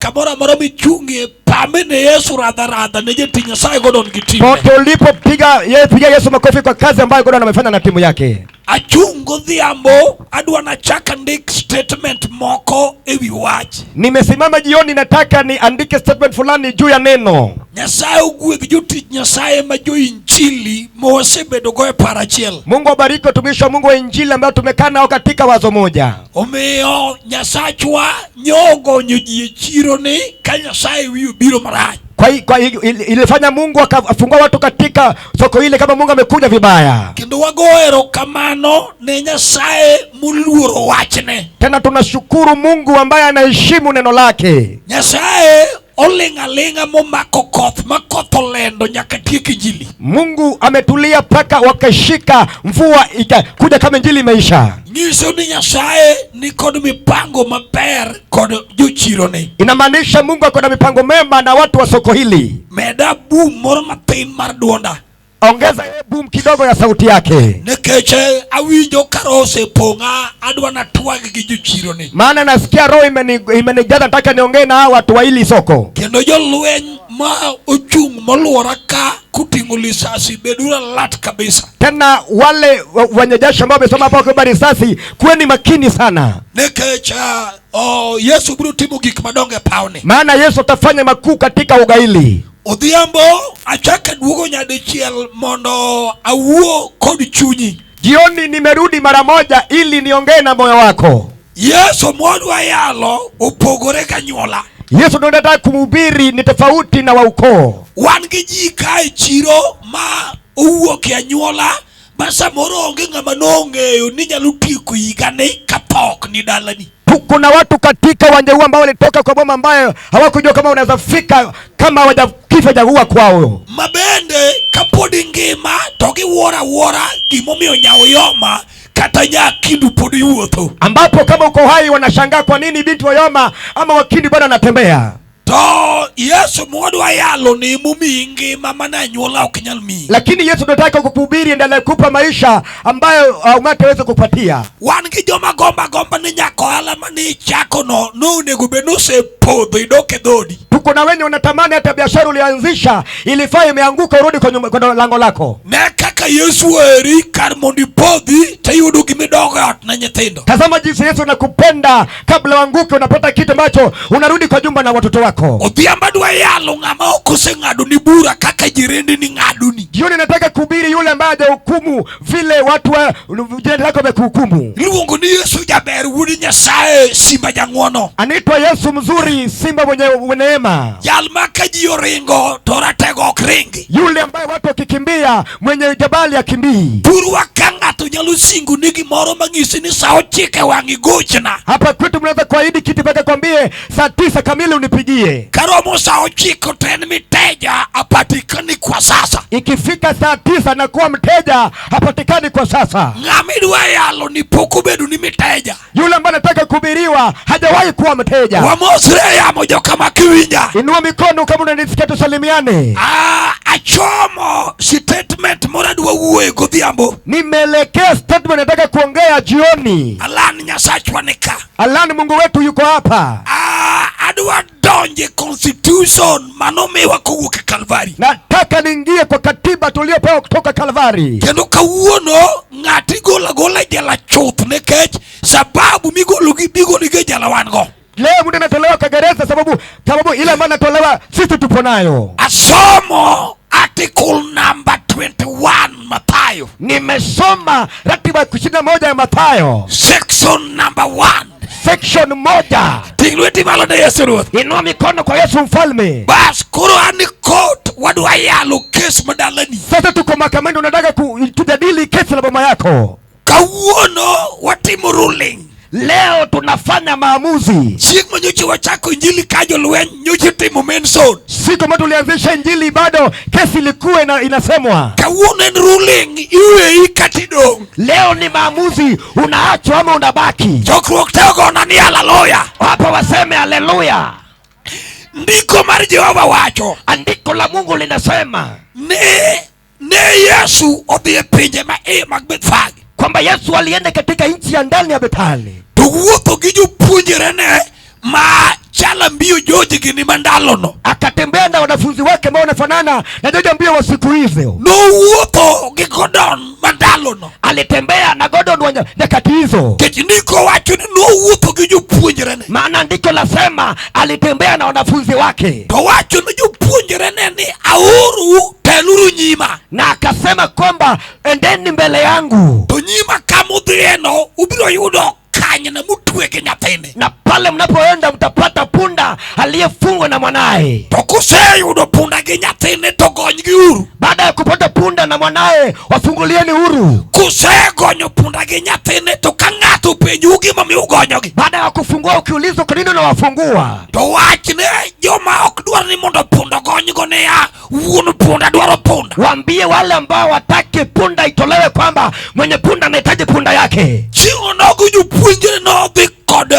Kamoro amora michung'ie, pame ne Yesu radha radha ne jatich Nyasaye Gordon gi timne. Pote ulipopiga ye, piga Yesu makofi kwa kazi ambayo Gordon amefanya na timu yake. Achung' godhiambo adwa nachak andik statement moko ewi wach. Nimesimama jioni, nataka niandike statement fulani juu ya neno. Nyasaye ogwedh jotich Nyasaye ma joinjili ma wasebedogo e paro achiel. Mungu abariki watumishi wa Mungu wa Injili ambao tumekaa nao katika wazo moja. Omiyo Nyasachwa nyogonyo ji e chiro ni ka Nyasaye wiye obiro marach. Kwa ilifanya Mungu akafungua watu katika soko ile kama Mungu amekuja vibaya. Kendo wago erokamano ne Nyasaye moluoro wachne. Tena tunashukuru Mungu ambaye anaheshimu neno lake. Nyasaye oling' aling'a momako koth ma koth olendo nyaka tiek injili. Mungu ametulia mpaka wakashika mvua ikakuja kama injili imeisha. Nyiso ni Nyasaye ni kod mipango maber kod jochirone. Inamaanisha Mungu ako na mipango mema na watu wa soko hili. Meda boom moro matin mar duonda. Ongeza boom kidogo ya sauti yake, Nikech awinjo ka roho osepong'a adwa natwag gi jochironi. Maana nasikia roho imenijaza, nataka niongee na hawa watu wa hili soko. Kendo jolweny ma ochung' moluora ka koting'o lisasi beduru alert kabisa. Tena wale wenye jeshi ambao wamesoma hapa wakiwa risasi, kuweni makini sana, Nikech oh, Yesu biro timo gik madongo e pawni. Maana Yesu atafanya makuu katika uga hili. Odhiambo achako aduogo nyadichiel mondo awuo kod chunyi. Jioni nimerudi mara moja ili niongee na moyo wako. Yesu mwadwa yalo opogore ganyuola. Yesu ndio nataka kumhubiri ni tofauti na wa ukoo. Wan gi ji ka e chiro ma owuok e anyuola ma samoro onge ng'ama nong'eyo ni nyalo tieko higani ka tho ok ni dalani. Kuna watu katika uwanja huu ambao walitoka kwa boma ambayo hawakujua kama unaweza fika kama hawajakifo hajaua kwao. Mabende kapod ingima to giwuoro awuora gimomiyo nyaoyoma kata nyakindu pod iwuotho. Ambapo kama uko hai wanashangaa kwa nini binti wa Yoma ama Wakindi bado anatembea. To Yesu mwadwa yalo ni momiyi ngima mane anyuola ok nyal miyi. Lakini Yesu tunataka kukuhubiri endelee kupa maisha ambayo umati aweze kupatia. Wan gi joma gomba gomba ni nyaka ohala mane ichako no nonego bed nosepodho idok e dhodi. Tuko na wenye unatamani hata biashara ulianzisha ilifaa imeanguka urudi kwa nyumba, kwa lango lako. Ne kaka Yesu oheri kar mondo ipodhi tiyudo gimidogo e ot ne nyithindo. Tazama jinsi Yesu anakupenda, kabla uanguke unapata kitu ambacho unarudi kwa jumba na watoto wako. Odhiambo adwa yalo ng'ama ok oseng'adoni bura kaka jirendeni ng'adoni. Jioni nataka kuhubiri yule ambaye hajahukumu vile watu wa jirani lako wamekuhukumu. Iluongo ni Yesu jaber wuod Nyasaye simba jang'uono. Anaitwa Yesu mzuri, simba mwenye neema, Jal ma ka ji oringo to ratego ok ringi. Yule ambaye watu wakikimbia, mwenye jabali akimbii. Thurwa ka ng'ato nyalo singo ni gimoro mang'isi ni sa 9 e wang' igochna. Hapa kwetu mnaweza kuahidi kitu mpaka kwambie saa 9 kamili unipigie. Karomo sa 9 to en mteja hapatikani kwa sasa. Ikifika saa 9 na kuwa mteja hapatikani kwa sasa. Ng'ama idwa yalo ni pok obedo ni mteja. Yule ambaye anataka kuhubiriwa hajawahi kuwa mteja. Wamosre yamo jokama kiwinja. Inua mikono kama unanisikia, tusalimiane. Ah, achomo statement moro adwa wuoye godhiambo. Nimeelekea statement nataka kuongea jioni. Alan Nyasachwa ni ka. Alan Mungu wetu yuko hapa. Ah, adwa donje constitution manomiwa kowuok e Kalvari. Nataka niingie kwa katiba tuliyopewa kutoka Kalvari. Kendo kawuono ng'ato igolo agola e jela chuth nikech sababu migologi migologi e jela wan go. Leo mtu anatolewa kwa gereza sababu ile ambayo anatolewa sisi tupo nayo. Asomo article number 21 Mathayo. Nimesoma ratiba ya 21 ya Mathayo. Section number 1. Section 1. Ting' lweti malo ne Yesu Ruoth. Inua mikono kwa Yesu Mfalme. Bas koro an e court wadwa yalo kes madalani. Sasa tuko mahakamani, unataka tujadili kesi la boma yako. Kawuono watimo ruling. Leo tunafanya maamuzi. Chieng' manyocha wachako injili ka jolweny nyocha timo mention. Siku ambayo tulianzisha injili bado kesi ilikuwa inasemwa. Kawuono en ruling iweyi kata idong'. Leo ni maamuzi, unaachwa ama unabaki. Chokruok te ogona ni haleluya. Hapa waseme haleluya. Ndiko mar Jehova wacho. Andiko la Mungu linasema. Ne Yesu odhi e pinje ma iye mag Bethfage. Kwamba Yesu alienda katika nchi ya ndani ya Bethali. To wuotho gi jopuonjrene ma chal Ambiyo George gini mandalono. Akatembea na wanafunzi wake ambao wanafanana na George Ambio wa siku hizo. Nowuotho gi Gordon mandalono. Alitembea na Gordon wa nyakati hizo. Nikech ndiko wacho ni nowuotho gi jopuonjrene. Maana andiko lasema alitembea na wanafunzi wake. To wacho ni jopuonjrene ni aorou teluru nyima. Na akasema kwamba endeni mbele yangu. To nyima kamudhiyeno ubiro yudo kanyna motwe gi nyathini. Na pale mnapoenda mtapata punda aliyefungwa na mwanaye. To kuseyudo punda gi nyathini to gonygi uru. Baada ya kupata punda na mwanaye, wafungulieni huru. Kusegonyo punda gi nyathini to ka ng'ato openjou gimomiyo ugonyogi. Baada ya kufungua, ukiulizwa kwa nini unawafungua, to wachne joma ok dwar ni mondo punda ogonygo niya, wuon punda dwaro punda. Waambie wale ambao wataki punda itolewe kwamba mwenye punda anahitaji punda yake. Chieng' onogo jopuonjre nodhi kod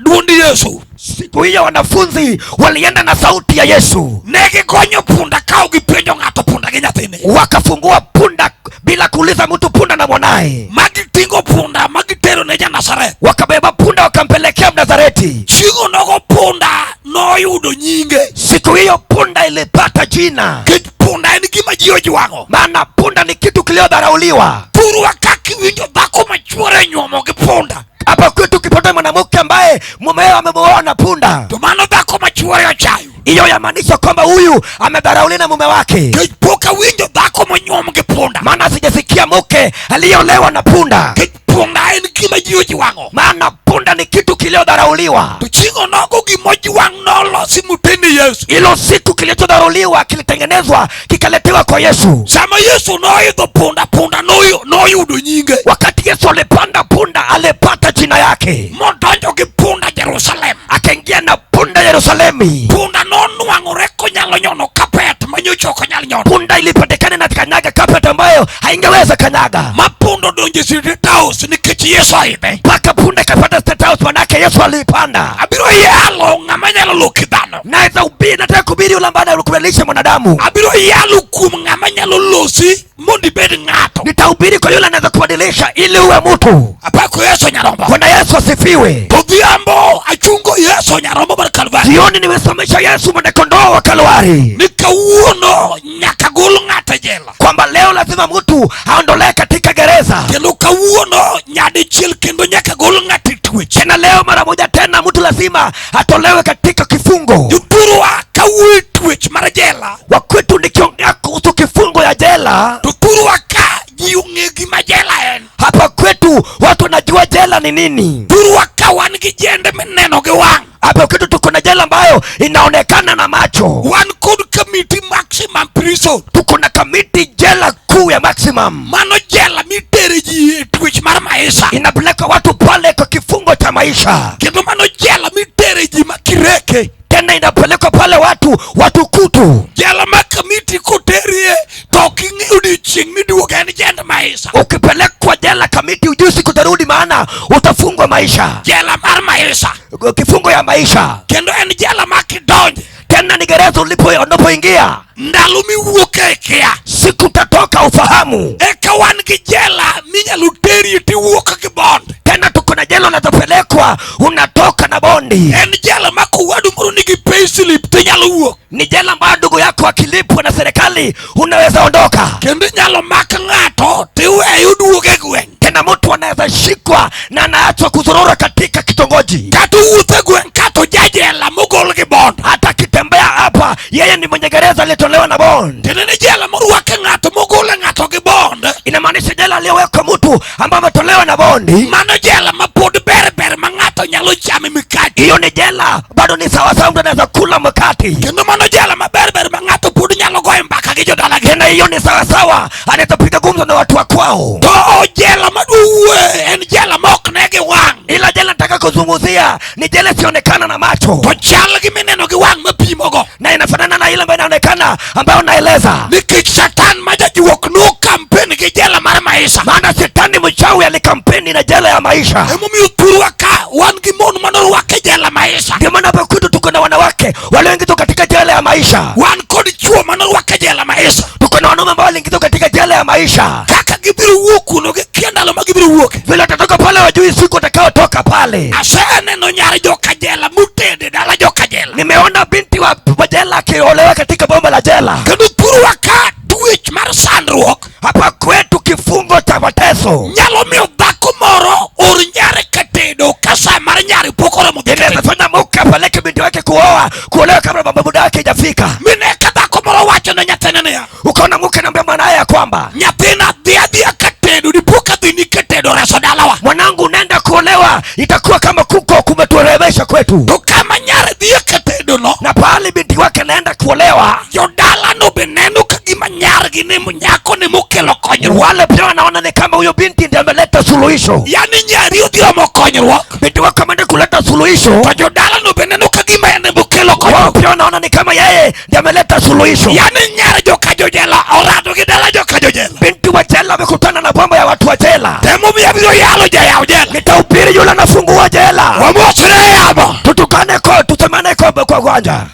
duond Yesu. Siku hiyo wanafunzi walienda na sauti ya Yesu. Ne gigonyo punda ka ok gipenjo ng'ato punda gi nyathine. Wakafungua punda bila kuuliza mtu punda na mwanaye. Magiting'o punda magitero ne ja-Nazareth. Wakabeba punda wakampelekea Mnazareti. Chieng' onogo punda noyudo nyinge. Siku hiyo punda ilipata jina. Nikech punda en gima ji ojwang'o. Maana punda ni kitu kiliyodharauliwa. Thurwa kaka iwinjo dhako ma chuore nyuomo gi punda. Hapa kwetu ukipata mwanamke ambaye mumewe amemuoa na punda, to mano dhako ma chuore ochayo. Hiyo yamaanisha kwamba huyu amedharauliwa na mume wake. Nikech pok awinjo dhako monyuom gi punda. Maana sijasikia mke aliyeolewa na punda. Nikech punda en gima ji ojwang'o. Maana punda ni kitu kiliyodharauliwa. To chieng' onogo gimojwang' nolosi motene Yesu. Ilo siku kilichodharauliwa kilitengenezwa kikaletewa kwa Yesu. Sama Yesu noidho punda, punda noyudo nyinge. Wakati Yesu alipanda punda alipata jina yake. Modonjo gi punda Jerusalem. Akaingia na punda Yerusalemu. Punda nonwang'ore konyalo nyono kapet manyocha ok onyal nyono. Punda ilipatikana na kanyaga kapet ambayo haingeweza kanyaga. Ma punda odonjo e State House nikech Yesu oidhe. Mpaka punda ikapata State House manake Yesu aliipanda. Abiro yalo ng'ama nyalo loki dhano. Naweza hubiri, nataka kuhubiri yule ambaye anakubadilisha mwanadamu. Abiro yalo kuom ng'ama nyalo losi mondo ibed ng'ato. Nitahubiri kwa yule anaweza kubadilisha ili uwe mtu. Apako Yesu Nyarombo. Bwana Yesu asifiwe. To odhiambo achungo Yesu Nyarombo mar Kalvari. Jioni nimesomesha Yesu mwana kondoo wa Kalvari. Ni kawuono nyaka gol ng'ato e jela. Kwamba leo lazima mtu aondolewe katika gereza. Kendo kawuono nyadichiel kendo nyaka gol ng'ato e twech. Tena leo mara moja tena mtu lazima atolewe katika kifungo. Jothurwa kawuoyo e twech mar jela. Wakwetu nikiongea kuhusu kifungo ya jela. Jothurwa ka ji ong'e gima jela en. Hapa kwetu watu wanajua jela ni nini. Thurwa ka wan gi jende mineno gi wang'. Hapa kwetu tuko na jela ambayo inaonekana na macho. Wan kod Kamiti Maximum Prison. Tuko na Kamiti jela kuu ya maximum. Mano jela mitere ji e twech mar maisha. Inapeleka watu pale kwa kifungo cha maisha. Kendo mano jela mitere ji makireke. Tena inapelekwa pale watu watukutu. Jela ma Kamiti koterie to ok ing'e odiochieng' miduoge en jend maisha. Ukipelekwa jela Kamiti hujui siku utarudi, maana utafungwa maisha. Jela mar maisha. Kifungo ya maisha. Kendo en jela ma kidonje. Tena ni gereza unapoingia. Ndalo miwuoke e kia. Siku utatoka ufahamu. Eka wan gi jela minyalo teri tiwuok gi bond. Tena tuko na jela unatopelekwa unatoka na bondi. En jela ma kowadu moro nigi payslip tinyalo wuok. Ni jela ambayo ndugu yako akilipwa na serikali unaweza ondoka. Kendo inyalo mak ng'ato tiweye oduog e gweng'. Tena mtu anaweza shikwa na anaachwa kuzurura katika kitongoji. Kata owuotho e gweng' kata oja jela mogol gi bond. Hata akitembea hapa yeye ni mwenye gereza aliyetolewa na bond. Tiende ni jela morwake ng'ato mogole ng'ato gi bond. Inamaanisha jela aliyowekwa mtu ambaye ametolewa na bondi. Mano jela ma pod ber ber ma ng'ato nyalo chame mikati. Hiyo ni jela bado ni sawa sawa, mtu anaweza kula mkate. Kendo mano jela ma ber ber ma ng'ato pod nyalo goyo mbaka gi jodalagi. Tena hiyo ni sawa sawa, anaweza piga gumzo na watu wa kwao. To jela maduwe en jela ma ok ne gi wang'. Ila jela nataka kuzungumzia ni jela isionekana na macho. To chal gi mineno gi wang' mapimogo. Na inafanana na ile ambayo inaonekana ambayo naeleza. Nikech Satan ma jajuok no campaign gi jela mar maisha. Maana Shetani mchawi alikampeni na jela ya maisha. Emomiyo thurwa ka wan gi mon manorwak e jela maisha. Ndio maana hapa kwetu tuko na wanawake walioingizwa katika jela ya maisha. Wan kod chwo manorwak e jela maisha. Tuko na wanaume ambao waliingizwa katika jela ya maisha. Kaka gibiro wuok kuno gikia ndalo ma gibiro wuoke. Vile watatoka pale wajui siku watakaotoka pale. Aseneno nyar joka jela motede dala joka jela. Nimeona binti wa jela akiolewa katika boma la jela. Kendo thurwa ka twech mar sandruok Hapa kwetu kifungo cha mateso nyalo miyo dhako moro or nyare katedo ka sa mar nyare pok oromo dhi katedo. Inaweza fanya mke apeleke binti wake kuolewa kabla muda wake hajafika. Mine ka dhako moro wacho ne nyathine niya, Ukaona mke anaambia mwanaye ya kwamba nyathina dhi adhiya katedo dipo ka dhini katedo reso dalawa. Mwanangu, unaenda kuolewa, itakuwa kama kuko kumetuelewesha kwetu. To kama nyare dhiye katedo no, Na pahali binti wake anaenda kuolewa, jodalano be neno ka gima nyargi ni nyako ni mokelo konyruok. Wale pia wanaona ni kama huyo binti ndiye ameleta suluhisho. Yani nyari odhi omo konyruok, Binti wako ameenda kuleta suluhisho, to jodalano be neno ka gima en mokelo wao konyruok. pia wanaona ni kama yeye ndiye ameleta suluhisho. Yani nyar joka jojela orado gi dala joka jojela. Binti wa jela amekutana na boma ya watu wa jela. Emomiyo abiro yalo jayaw jela. Nitahubiri yule anafungua jela. Wamosre yamo. Tutukane kwa, tusemane kwa gwanja.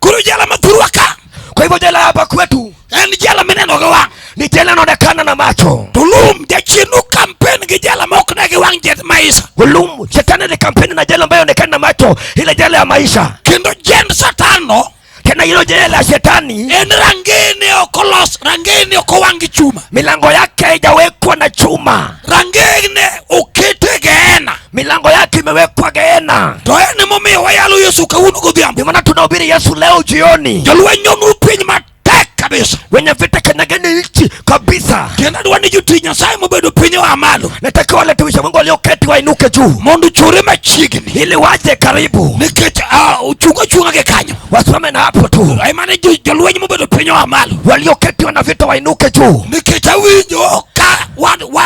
Koro jela ma thurwa ka Kwa hivyo jela hapa kwetu en jela mineno gi wang'. Ni jela inaonekana na macho. To lum jachien no kampen gi jela ma ok ne gi wang' jet maisha. Lum shetani ni kampeni na jela ambayo inaonekana na macho, ile jela ya maisha. Kendo jend Satan no Tena hilo jela ya shetani en rangene ok olos, rangene ok owang' gi chuma. Milango yake haijawekwa na chuma. Rangene okete geena. Milango yake imewekwa geena. To en emomiyo wayalo Yesu kawuono godhiambo. Ndio maana tunahubiri Yesu leo jioni. Jolweny onu piny matek kabisa. Wenye vita kanyageni nchi kabisa. Kendo adwa ni jotich Nyasaye mobedo piny oa malo. Nataka wale watumishi wa Mungu walioketi wainuke juu. Mondo chore machiegni. Ili waje karibu. Nikech, ochung' achung'a gi kanyo. Wasimame na hapo tu. Ema ni jolweny mobedo piny oa malo. Walioketi wana vita wainuke juu. Nikech awinjo ka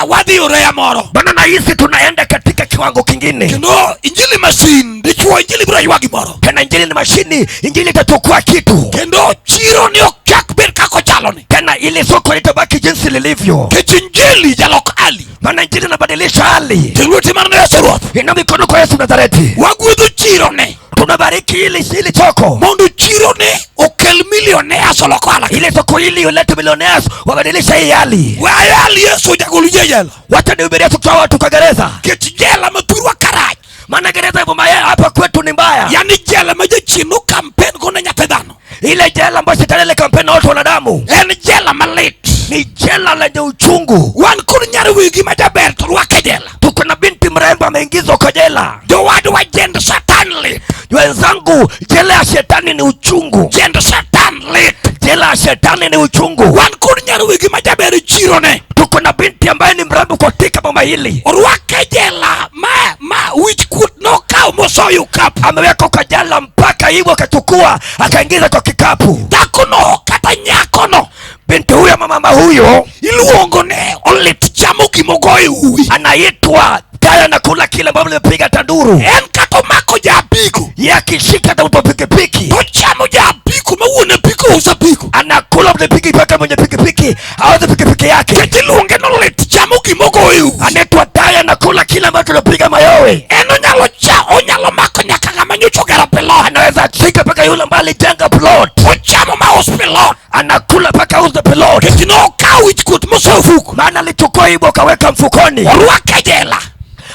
wadhi oreya moro. Bana nahisi tunaenda katika kiwango kingine. Kendo injili masin, dichuo injili biro ywa gimoro. Tena injili ni mashini, injili itachukua kitu. Kendo chiro ni ok chak bed kaka ochalo ni. Tena ili soko litabaki jinsi lilivyo. Nikech injili jalok hali. Maana injili inabadilisha hali. Ting' lweti mar Yesu Ruoth. Inua mikono kwa Yesu Nazareti. Wagwedho chiro ni. Tunabariki ili soko. Mondo chiro ni okel millionaires olok ohala. Ile soko hili ulete millionaires wabadilisha hii hali. We ayal Yesu jagol ji e jela. Wacha nihubiri Yesu kwa watu kwa gereza. Nikech jela ma thurwa karach. Maana gereza hivyo maya hapa kwetu ni mbaya. Yani jela ma jachien no campaign go ne nyathi dhano. Ile jela ambayo shetani ile campaign na watu wanadamu. En jela malit. Ni jela lenye uchungu. Wan kod nyar wigi ma jaber to rwake jela. Tuko na binti mrembo ameingizwa kwa jela. Jowadwa jend Satan lit. Wenzangu, jela ya shetani ni uchungu. Jend Satan lit. Jela ya shetani ni uchungu. Wan kod nyar wigi ma jaber e chiro ne. Tuko na binti ambaye ni mrembo katika boma hili. Orwake jela ma wich kuot nokawo mosoyo okapu. Amewekwa kwa jela mpaka hivyo akachukua akaingiza kwa kikapu. Dhakono kata nyakono. Binti huyo ama mama huyo iluongo ne olit chamo gimogoyo uwi. Anaitwa tayari anakula kile ambacho limepiga tanduru. En kata omako ja apiko. Yeye akishika hata mtu wa pikipiki. To chamo ja apiko ma wuon apiko uso apiko. Anakula mwenye pikipiki mpaka mwenye pikipiki auze pikipiki yake. Nikech iluonge ni olit chamo gimogoyo uwi. Anaitwa tayari anakula kile ambacho limepiga mayowe. En onyalo cha, onyalo mako nyaka ng'ama nyocha ogero pilot. Anaweza shika mpaka yule ambaye alijenga plot. Ochamo ma us pilot. Anakula mpaka auze plot. Nikech nokawo wich kuot mosoyo ofuko. Maana alichukua hivyo akaweka mfukoni. Orwake jela.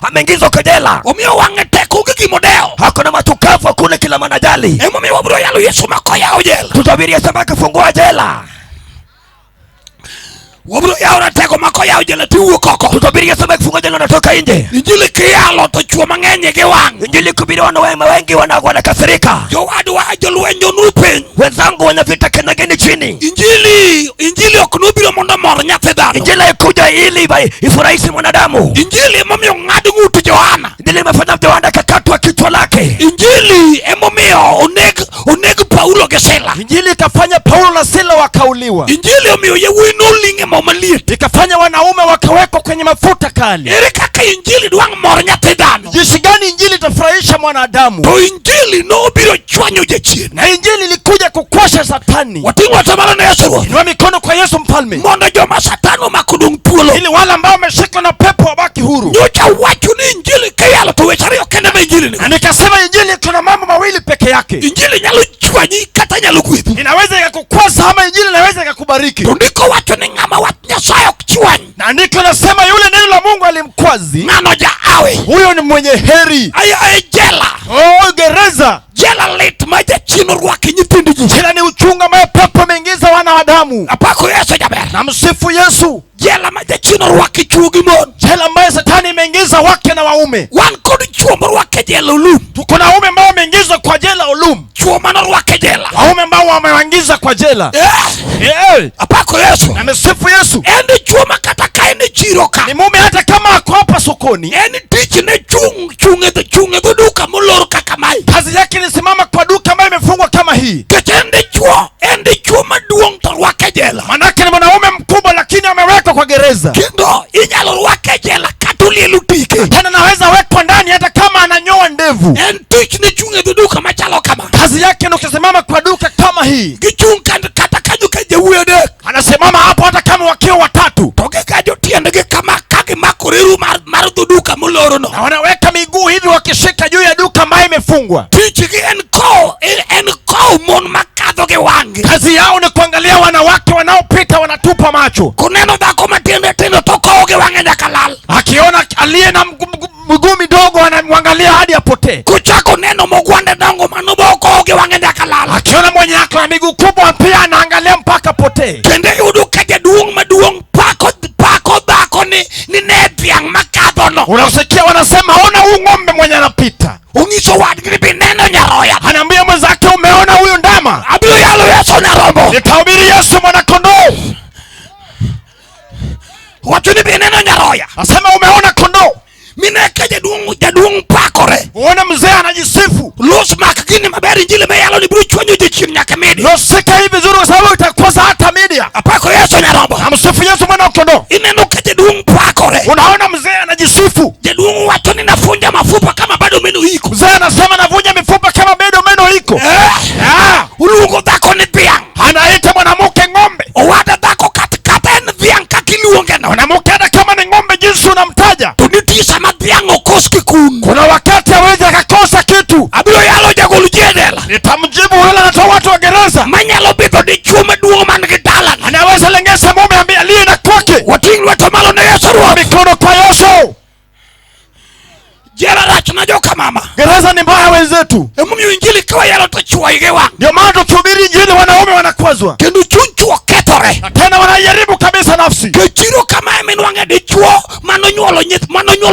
Ameingizwa kwa jela. Omiyo wang'e tek onge gimodewo. Hakuna matukavu, hakuna kila manajali. Emomiyo wabiro yalo Yesu mako yawo jela. Tutabiria Yesu mpaka kufungua jela. Wabiro yawo ratego mako yawo jela tiwuok oko. Tutabiria Yesu mpaka kufungua jela unatoka nje. Injili kiyalo to chwo mang'eny gi wang'. Injili kuhubiri wanaume wengi wanakasirika. Jowadwa jolweny onu piny. Wenzangu wenye vita kanyageni chini. Injili ok nobiro mondo omor nyathi dhano. Injili haikuja ili ifurahishe mwanadamu. Injili emomiyo ng'ad ng'ut Johana. Injili imefanya Yohana akakatwa kichwa lake. Injili emomiyo oneg Paulo gi Sila. Injili ikafanya Paulo na Sila wakauliwa. Injili omiyo yawuoyi noling' e mo maliet. Ikafanya wanaume wakawekwa kwenye mafuta kali. Ere kaka injili dwang' mor nyathi dhano? Jinsi gani injili itafurahisha mwanadamu? To injili nobiro chwanyo jachien. Na injili ilikuja kukwasha Satani. Wating'o lwete malo ne Yesu Ruoth. Inua mikono kwa Yesu mfalme. Mondo joma Satan omako dong' thuolo. Ili wale ambao wameshikwa na pepo wabaki huru. Nyocha wacho ni injili kiyalo to weche ariyo kende ma injili ni. Na nikasema injili kuna mambo mawili peke yake. Injili nyalo chwanyi kata nyalo gwedhi. Inaweza ikakukwaza ama injili inaweza ikakubariki. To ndiko wacho ni ng'ama wach Nyasaye ok chwany. Na andiko nasema yule neno la Mungu alimkwazi. Ng'ano jaawe. Huyo ni mwenye heri. Aya, e jela. Oh, gereza. Jela lit ma jachien orwako e nyithind ji. Jela ni uchungu ambayo pepo ameingiza wana wa damu. Apako Yesu jaber. Na msifu Yesu. Jela ma jachien orwako e chwo gi mon. Jela ambayo shetani imeingiza wake na waume. Wan kod chwo morwak e jela Olum. Tuko na waume ambao wameingizwa kwa jela Olum. Chwo manorwak e jela. Waume ambao wamewaingiza kwa jela. Eh, Apako Yesu. Na msifu Yesu. En dichuo ma kata ka en e chiro ka. Ni mume hata kama ako hapa sokoni. En tichne chung' chung' e chung' e dho duka molor kaka mae. Kazi yake ni simama kwa duka ambayo imefungwa kama hii. Nikech en dichuo maduong' to orwake e jela. Manake ni mwanaume mkubwa lakini amewekwa kwa gereza. Kendo inyalo rwake e jela kata olielo tike. Tena naweza wekwa ndani hata kama ananyoa ndevu. En tichne chung' e dho duka machalo kama. Kazi yake ni kusimama kwa duka kama hii. Gichung' kata kanyo ka jawuoyo adek. Anasimama hapo hata kama wakiwa watatu. To gigajo tiendgi kama ka gimako reru mar dho duka molorono. Na wanaweka miguu hivi wakishika juu ya duka ambayo imefungwa. Tichgi en kowo mon makadho gi wang'gi. Kazi yao ni kuangalia wanawake wanaopita wanatupa macho. Koneno dhako matiende tindo to kowo gi wang'e nyaka lal. Akiona aliye na mguu midogo anamwangalia hadi apotee. Kochako neno mogwande dongo mano bo kowo gi wang'e nyaka lal. Akiona mwenye ako na miguu kubwa pia anaangalia mpaka apotee. Kendo iyudo ka jaduong' maduong' pako dhako ni ne dhiang' makadho no. Unasikia wanasema ona huyu ng'ombe mwenye anapita. Onyiso wadgi ni be neno nyaroya. Anaambia mwenzake umeona huyu ndama. Abiro yalo Yesu nyarombo. Nitahubiri Yesu mwana kondoo. Wacho ni be neno nyaroya. Asema umeona kondoo. Mine ka jaduong' pakore. Uone mzee anajisifu. Los mak gini maber injili me yalo ni biro chwanyo jachien nyaka media. Losika hivi vizuri kwa sababu itakosa hata media. Apako Yesu nyarombo. Namsifu Yesu mwana kondoo. Ineno ka jaduong' pakore. Unaona mzee anajisifu. Jaduong' wacho ni nafunja mafupa kama bado meno iko. Mzee anasema navunja mifupa kama bado meno iko. Uluongo dhako ni dhiang'. Anaita mwanamke ng'ombe. Owada dhako kata en dhiang' kaka iluonge no. Mwanamke hata kama ni ng'ombe jinsi unamtaja. To nitie sama dhiang' okos kikun. Kuna wakati hawezi akakosa kitu. Abiro yalo jagol ji e jela. Nitamjibu yule anatoa watu wa gereza. Manyalo bidho dichuo maduong' man gi talanta. Anaweza lengesa mume ambaye aliye na kwake. Wating' lweto malo ne Yesu Ruoth. Mikono kwa Yesu. Jela rach na joka mama. Gereza ni mbaya wenzetu. Emomiyo injili ka wayalo to chwo igi wang'. Ndio maana tukihubiri injili wanaume wanakwazwa. Kendo chuny chwo kethore. Na tena wanajaribu kabisa nafsi. Kechiro kama eminwang'e dichuo manonyuolo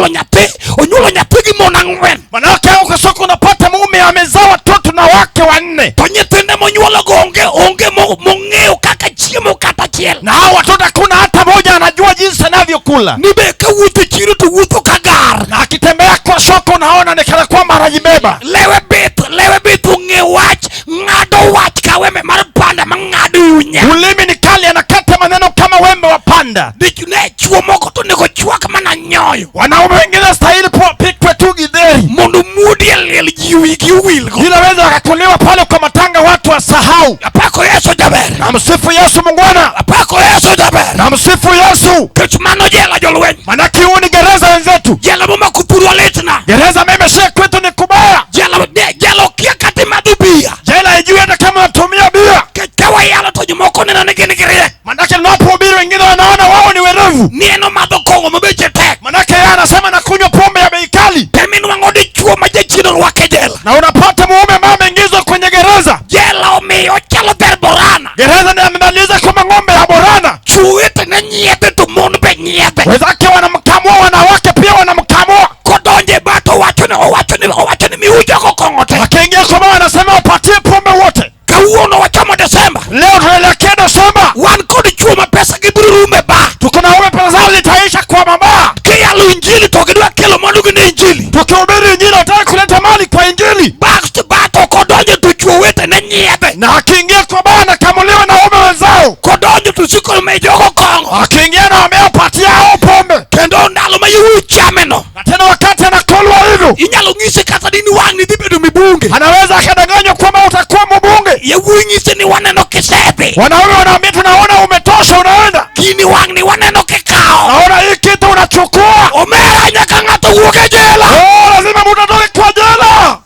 nyathi, onyuolo nyathi gi mon ang'wen. Manake huko soko unapata mume amezaa watoto na wake wanne. To nyithinde monyuolo go onge mong'eyo kaka chiemo kata achiel. Na hao watoto hakuna hata mmoja anajua jinsi anavyokula. Ni be ka wuotho e chiro to wuotho ka gar. Na akitembea kwa soko unaona ni kana kwamba anajibeba. Lewe bith ong'e wach, ng'ado wach ka wembe mar panda mang'ado unya. Ulimi ni kali, anakata maneno kama wembe wa panda. Ne chwo moko to onego chwak mana nyoyo. Wanaume wengine stahili pikwe tu githeri. Mondo muodi e liel ji wigi owilgo. Ila weza wakakuliwa pale kwa matanga watu wasahau. Apako Yesu jaber. Na msifu Yesu mungwana. Apako Yesu jaber. Na msifu Yesu. Kech mano jela jolweny. Manake huu ni gereza wenzetu. Jela momako thurwa litna. Gereza mimi si kwetu ni kubaya. Jela okia kata imadho bia. Jela haijui hata kama unatumia bia. Kech ka wayalo to jomoko neno ni gin gi riek. Manake tunapohubiri wengine wanaona wao ni werevu. Ni en omadho kong'o ma beche tek. Manake yeye anasema nakunywa pombe ya bei kali. Teminwang'o dichuo ma jachien orwake jela. Na unapata mume ambaye ameingizwa kwenye gereza. Jela omiyo ochalo dher Borana. Gereza ni amemaliza kama ng'ombe ya Borana. Chwo wetene nyiedhe to mon be nyiedhe. Wenzake wanamkamua, wanawake pia wanamkamua. Kodonje bato owacho ni miujo go kong'o te. Akiingia kwa mama anasema upatie pombe wote. Kawuono wachomo Desemba. Leo tunaelekea Desemba. Wan kod chwo ma pesa gi biro rume ba. Tuko na waume pesa zao zitaisha kwa mama. Kiyalo injili to gidwa kelo mwandu gi ne injili. Tukihubiri injili wataka kuleta mali kwa injili. Back bato kodonjo to chwo wetene nyiedhe. Na akiingia kwa baa anakamuliwa na waume wenzao. Kodonjo to siko me jogo kong'o. Akiingia na wamewapatia hao pombe. Kendo ndalo ma yawuoyi chame no. Na tena wakati anakolwa hivyo. Inyalo ng'ise kata ni wang' ni dhi bedo mibunge. Anaweza akadanganywa kwamba utakuwa mbunge. Yawuoyi nyise ni waneno kisedhi. Wanaume wanaambia tunaona umetosha unaenda. Gini wang' ni waneno kikawo. Naona hii kitu unachukua. Omera nyaka ng'ato wuok e jela. Oh, lazima mtu atoke kwa jela.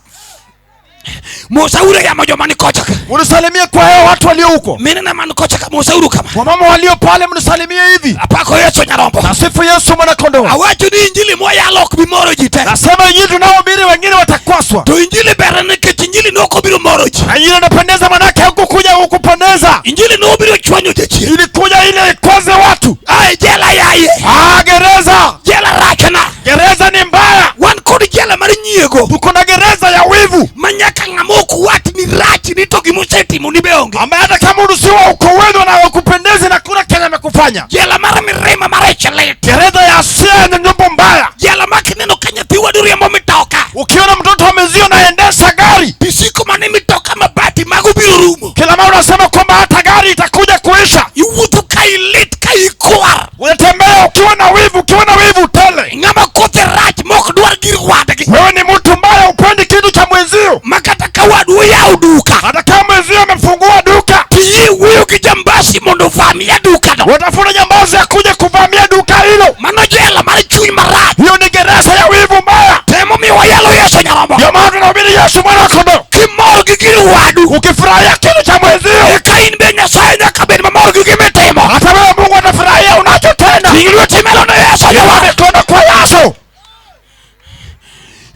Musaure yamo joma ni kocha ka. Mnisalimie kwa hao watu walio huko. Mine na man kocha ka musauru kama. Wamama walio pale mnisalimie hivi. Apako Yesu nyarombo. Nasifu Yesu mwana kondoo. Awacho ni injili moyalo ok bi moro ji te. Nasema injili tunaohubiri wengine watakwaswa. Tunateswa. To injili ber nikech injili ne ok obiro moro ji. Na injili inapendeza, manake hukukuja hukupendeza, Injili ne obiro chwanyo jachien. Ilikuja ili ikwaze watu. Ai jela yaye. Ah, gereza, Jela rachna. Gereza ni mbaya. Wan kod jela mar nyiego. Tuko na gereza ya wivu Ma nyaka ng'ama ok wach ni rach ni to gimosetimo ni be onge. Ambaye hata kama uruhusiwa uko wenu na ukupendezi na kuna kenye amekufanya. Jela mar mirima mar ich lit. Gereza ya hasira yenye nyumba mbaya. Jela ma kineno ka nyathi wadu riembo mitoka. Ukiona mtoto wa mwenzio anaendesha gari, Tisiko mane mitoka mabati mago biro rumo. Kila mara unasema kwamba hata gari itakuja kuisha. Iwuotho ka ilit ka ikwar. Unatembea ukiwa na wivu, ukiwa na wivu tele. Ng'ama kothe rach mok dwar gir wadgi. Wewe ni mtu mbaya, upendi kitu cha mwenzio. Ma kata ka wadu oyawo duka. Hata kama mwenzio amefungua duka, Tiyie wuoyo gi jambasi mondo ovamie dukano. Watafuna jambazi akuje kuvamia duka hilo. Mano jela mar chuny marach. Hiyo ni gereza ya wivu mbaya. Temo mi wayalo Yesu nyarombo. Ndio maana tunahubiri Yesu mwana wa kondoo. Kimor gi gir wadu. Ukifurahia kitu cha mwenzio, Eka in be Nyasaye nyaka bed mamor gi gimitimo. Hata wewe Mungu atafurahia unachotenda. Ting lweti malo ne Yesu nyarombo. Mikono kwa Yesu.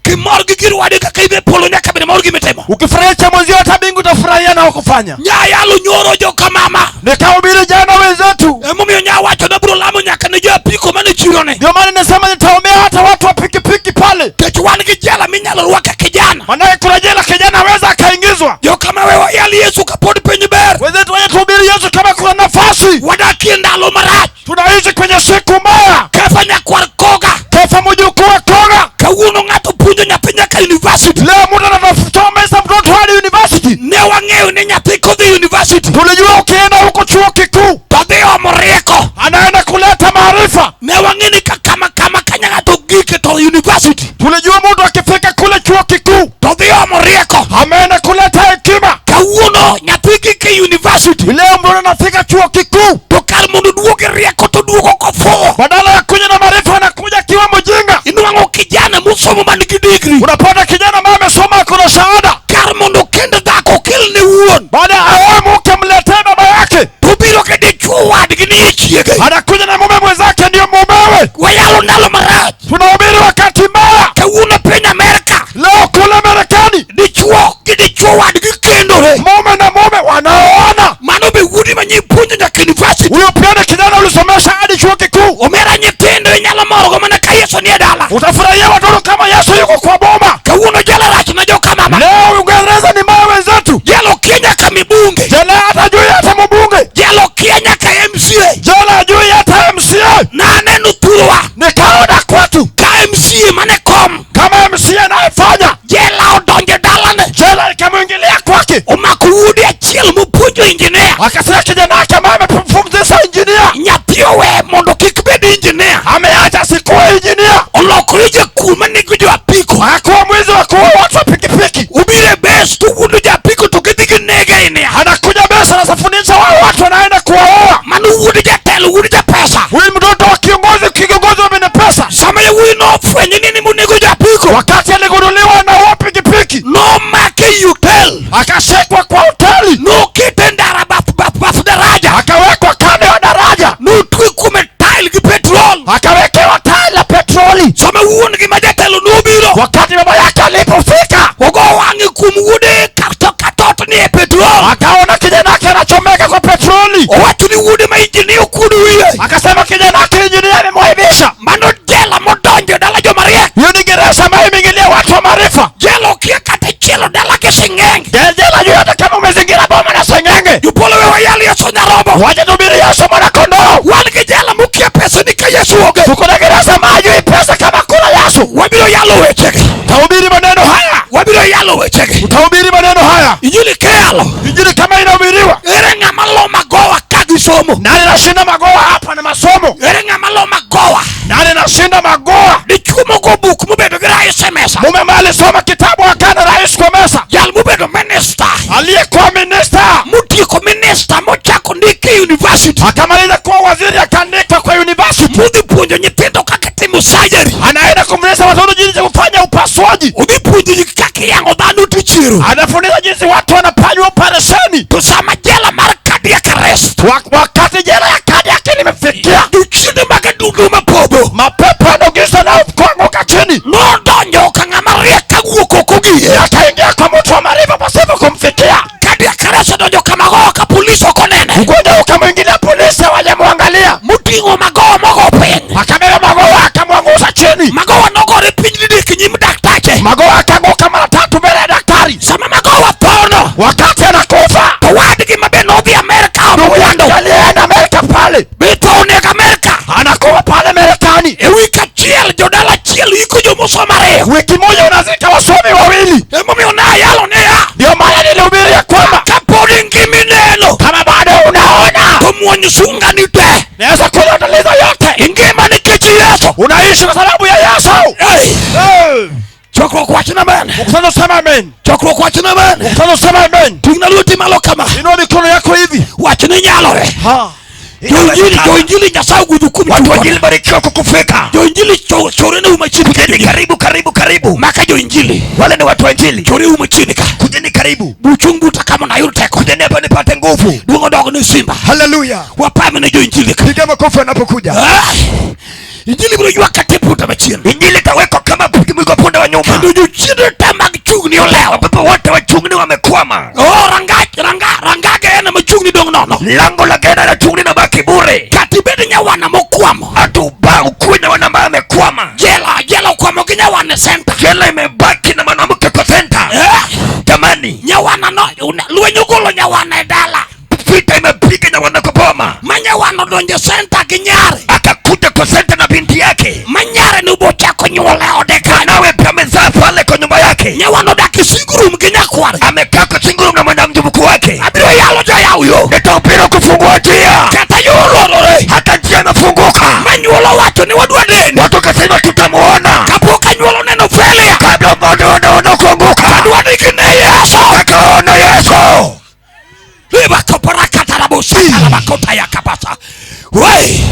Kimor gi gir wadu kaka ibe polo nyaka bed mamor gi gimitimo. Ukifurahia cha mwenzio hata mbingu utafurahia na ukufanya. Nyayalo nyoro joka mama. Nikahubiri jana wenzetu. Emomiyo nyawacho na biro lamo nyaka ne jo apiko mane chirone. Ndio maana nasema nitaombea hata watu wa pikipiki pale. Nikech wan gi jela minyalo rwake kijana. Maana kuna jela kijana aweza akaingizwa. Joka ma wewa yal Yesu kapod piny ber. Wenzetu waje tuhubiri Yesu kama kuna nafasi. Wadakie ndalo marach. Tunaishi kwenye siku mbaya. Kefa nyakwar Koga. Kefa mjukuu wa Koga. Kawuono ng'ato puonjo nyathi nyaka university. Leo mtu anasomesha mtoto hadi university. Ne wang'eyo ni nyathi kodhi university. Tulijua ukienda huko chuo kikuu to dhi omo rieko. Anaenda kuleta maarifa. Ne wang'e ni kama kama kanya ng'ato gike to university. Tulijua mtu akifika kule chuo kikuu to dhi omo rieko. Ameenda kuleta hekima. Kawuono nyathi gike university. Leo mtu anafika chuo kikuu to kar mondo duogo rieko to duogo kofuwo. Badala ya kuja na maarifa anakuja akiwa mjinga. Inwang'o kijana mosomo man gi degree. Unapata kijana ambaye amesoma ako na shahada. Kar mondo kend dhako okel ne wuon. Baada ya aoe mke mletee baba yake. To biro gi dichuo wadgi ni e chiege. Anakuja na mume mwenzake ndio mumewe. Wayalo ndalo marach. Tunahubiri wakati mbaya. Kawuono piny Amerka. Leo kule Marekani. Dichuo gi dichuo wadgi kendore. Mume na mume wanaoana. Mano be wuodi ma nyipuonjo nyaka university. Huyo pia ni kijana ulisomesha hadi chuo kikuu. Omera nyithindo inyalo morgo mana ka Yesu nie dala. Utafurahia watoto kama Yesu yuko kwa boma. Kawuono jela rach na joka mama. Leo Uingereza ni mbaya wenzetu. Jela okia nyaka mibunge. Jela hata juu hata mbunge. Jela okia nyaka MCA. Jela juu hata MCA. Na aneno thurwa. Nikaona kwetu. Ka MCA mane kom. Kama MCA anayefanya. Jela odonje dalane. Jela ikamwingilia kwake. Omako wuode achiel mopuonjo engineer. Akasema kijana wake ambaye amemfundisha engineer. Nyathi owe mondo kik bed engineer. Ameacha sikuwa engineer. Olokore jakuo manego jo apiko. Hakuwa mwizi wa kuua watu wa pikipiki. Obiro e bes to wuondo jo apiko to gidhi ginege e nia. Anakuja bes anafundisha wao watu wanaenda kuwaua. Mano wuod jatelo, wuod japesa. Huyu mtoto wa kiongozi, kiongozi wa mwenye pesa. Sama yawuoyi nofwenyo ni ni monego jo apiko. Wakati aligunduliwa na wa pikipiki. Nomake e hotel. Akashikwa kwa hoteli. Nokete ndara bath daraja. Akawekwa kando ya daraja. Notwe kuome tile gi petrol. Akawekewa tile la petroli. Sama wuon gi ma jatelo nobiro. Wakati baba yake alipofika, ogo wang'e kuom wuode kato katot ni e petrol. Akaona kijana yake anachomeka kwa petroli. Owacho ni wuode ma injinia okuodo wiye. Akasema kijana yake injinia amemwaibisha. Mano jela modonjo dala joma riek. Hiyo ni gereza ambayo imeingilia watu wa maarifa. Jela okia kata chielo dala gi sing'enge. Jela juu hata kama umezingira boma na sing'enge. Jopolo we wayal Yesu nyarombo. Wacha tuhubiri Yesu mwana kondoo. Wan gi jela mokia pesa ni ka Yesu onge. Tuko na gereza ambayo hajui pesa kama kuna Yesu. Wabiro yalo wechegi. Utahubiri maneno haya. Wabiro yalo wechegi. Utahubiri maneno haya. Injili keyalo. Injili kama inahubiriwa. Ere ng'ama lo magowa ka gisomo. Nani anashinda magowa hapa na masomo? Ere ng'ama lo magowa. Nani anashinda magowa? Dichuo mogo buk mobedo gi rais e mesa. Mume ambaye alisoma kitabu akana rais kwa mesa. Jal mobedo minister. Aliyekuwa minister. Motieko minister mochako ndike e university. Akamaliza kuwa waziri akaandikwa kwa university. Modhi puonjo nyithindo kaka timo surgery. Anaenda kumfundisha watoto jinsi ya kufanya upasuaji. Odhi puonjo ji kaka iyang'o dhano tichiero. Anafundisha jinsi watu wanafanywa operesheni. To sama jela mar cardiac arrest. Wakati jela ya cardiac limefikia. Jochiende mag adundo mapodho. Mapepo yanogisa na kuanguka chini. Nodonjo ka ng'ama riek ka guok ok wiye. Akaingia kwa mtu wa maarifa pasipo kumfikia. Cardiac arrest odonjo kama ka polis ok onene. Ugonjwa ukamwingilia, polisi hawajamwangalia. Moting'o magowa mogo piny. Akabeba magowa akamwangusha chini. Magowa nogore piny didek nyim daktache. Magowa akaanguka mara tatu mbele ya daktari. Sama magowa thono, Wakati anakufa, to wadgi mabe nodhi Amerka ndugu omokwando. yake aliyeenda Amerika pale Be tho onego Amerka. anakuwa pale Marekani. E wik achiel jodala achiel iko jomosomo ariyo. Wiki moja unazika wasomi wawili. Emomiyo nayalo niya, Ndio maana nilihubiri ya kwamba kapod ngima ineno, kama bado unaona, to muony sunga ni te. naweza kuyataliza yote. Ingima nikech Yesu. Unaishi kwa sababu ya Yesu. Hey! Hey. Chokruok wachna amen. Mkutano sema amen. Chokruok wachna amen. Mkutano sema amen. Ting'na lweti malo kama. Inua mikono yako hivi. Wachni nyalore. Ha. Joinjili, joinjili Nyasaye ogwedho kuom Watu wa chukona. Injili barikiwa kukufika. Joinjili chorene uma chini ka Kujeni joinjili. karibu, karibu, karibu. Maka joinjili. Wale ni watu wa Injili. Chore uma chini ka. Kujeni karibu. Buchung buta kama nayud teko. Kujeni hapa nipate nguvu. Duong' odog ne simba. Haleluya. Wapame ne joinjili ka. Piga makofi wanapokuja. Ah! Injili biro ywak ka te puta machien. Injili itawekwa kama mwigo punda wa nyuma. Kendo jochiende te mag chungni olewo. Ambapo wote wachungni wamekwama. Oh, rangage en machungni dong' nono. Lango la gena la chungni na baki bure. Kata ibed nyawana mokwamo. Hata ubao kuwe na wana ambaye amekwama. Jela okwamo gi nyawana e center. Jela imebaki na mwanamke kwa center. Eh? Jamani. Nyawana no, lweny ogolo nyawana e dala. Vita imepiga nyawana kwa boma. Ma nyawana odonjo e center gi nyare. Akakuja kwa center na binti yake. Ma nyare ne obochako nyuol e ode kanyo. Nawe pia amezaa pale kwa nyumba yake. Nyawana odak e single room gi nyakware. Amekaa kwa single room na mwana mjukuu wake. Abiro yalo joyaw yo. Nitahubiri kufungua njia. Kata yo olorore. Hata njia imefunguka. Manyuolo wacho ni wadwa neni. Watu wakasema tutamuona. Kapok anyuolo neno failure. Kabla mmoja kuanguka. Adwa ni gine Yesu. Akaona Yesu. Liba kopora katarabusa kalabakota ya kabasa. Wei.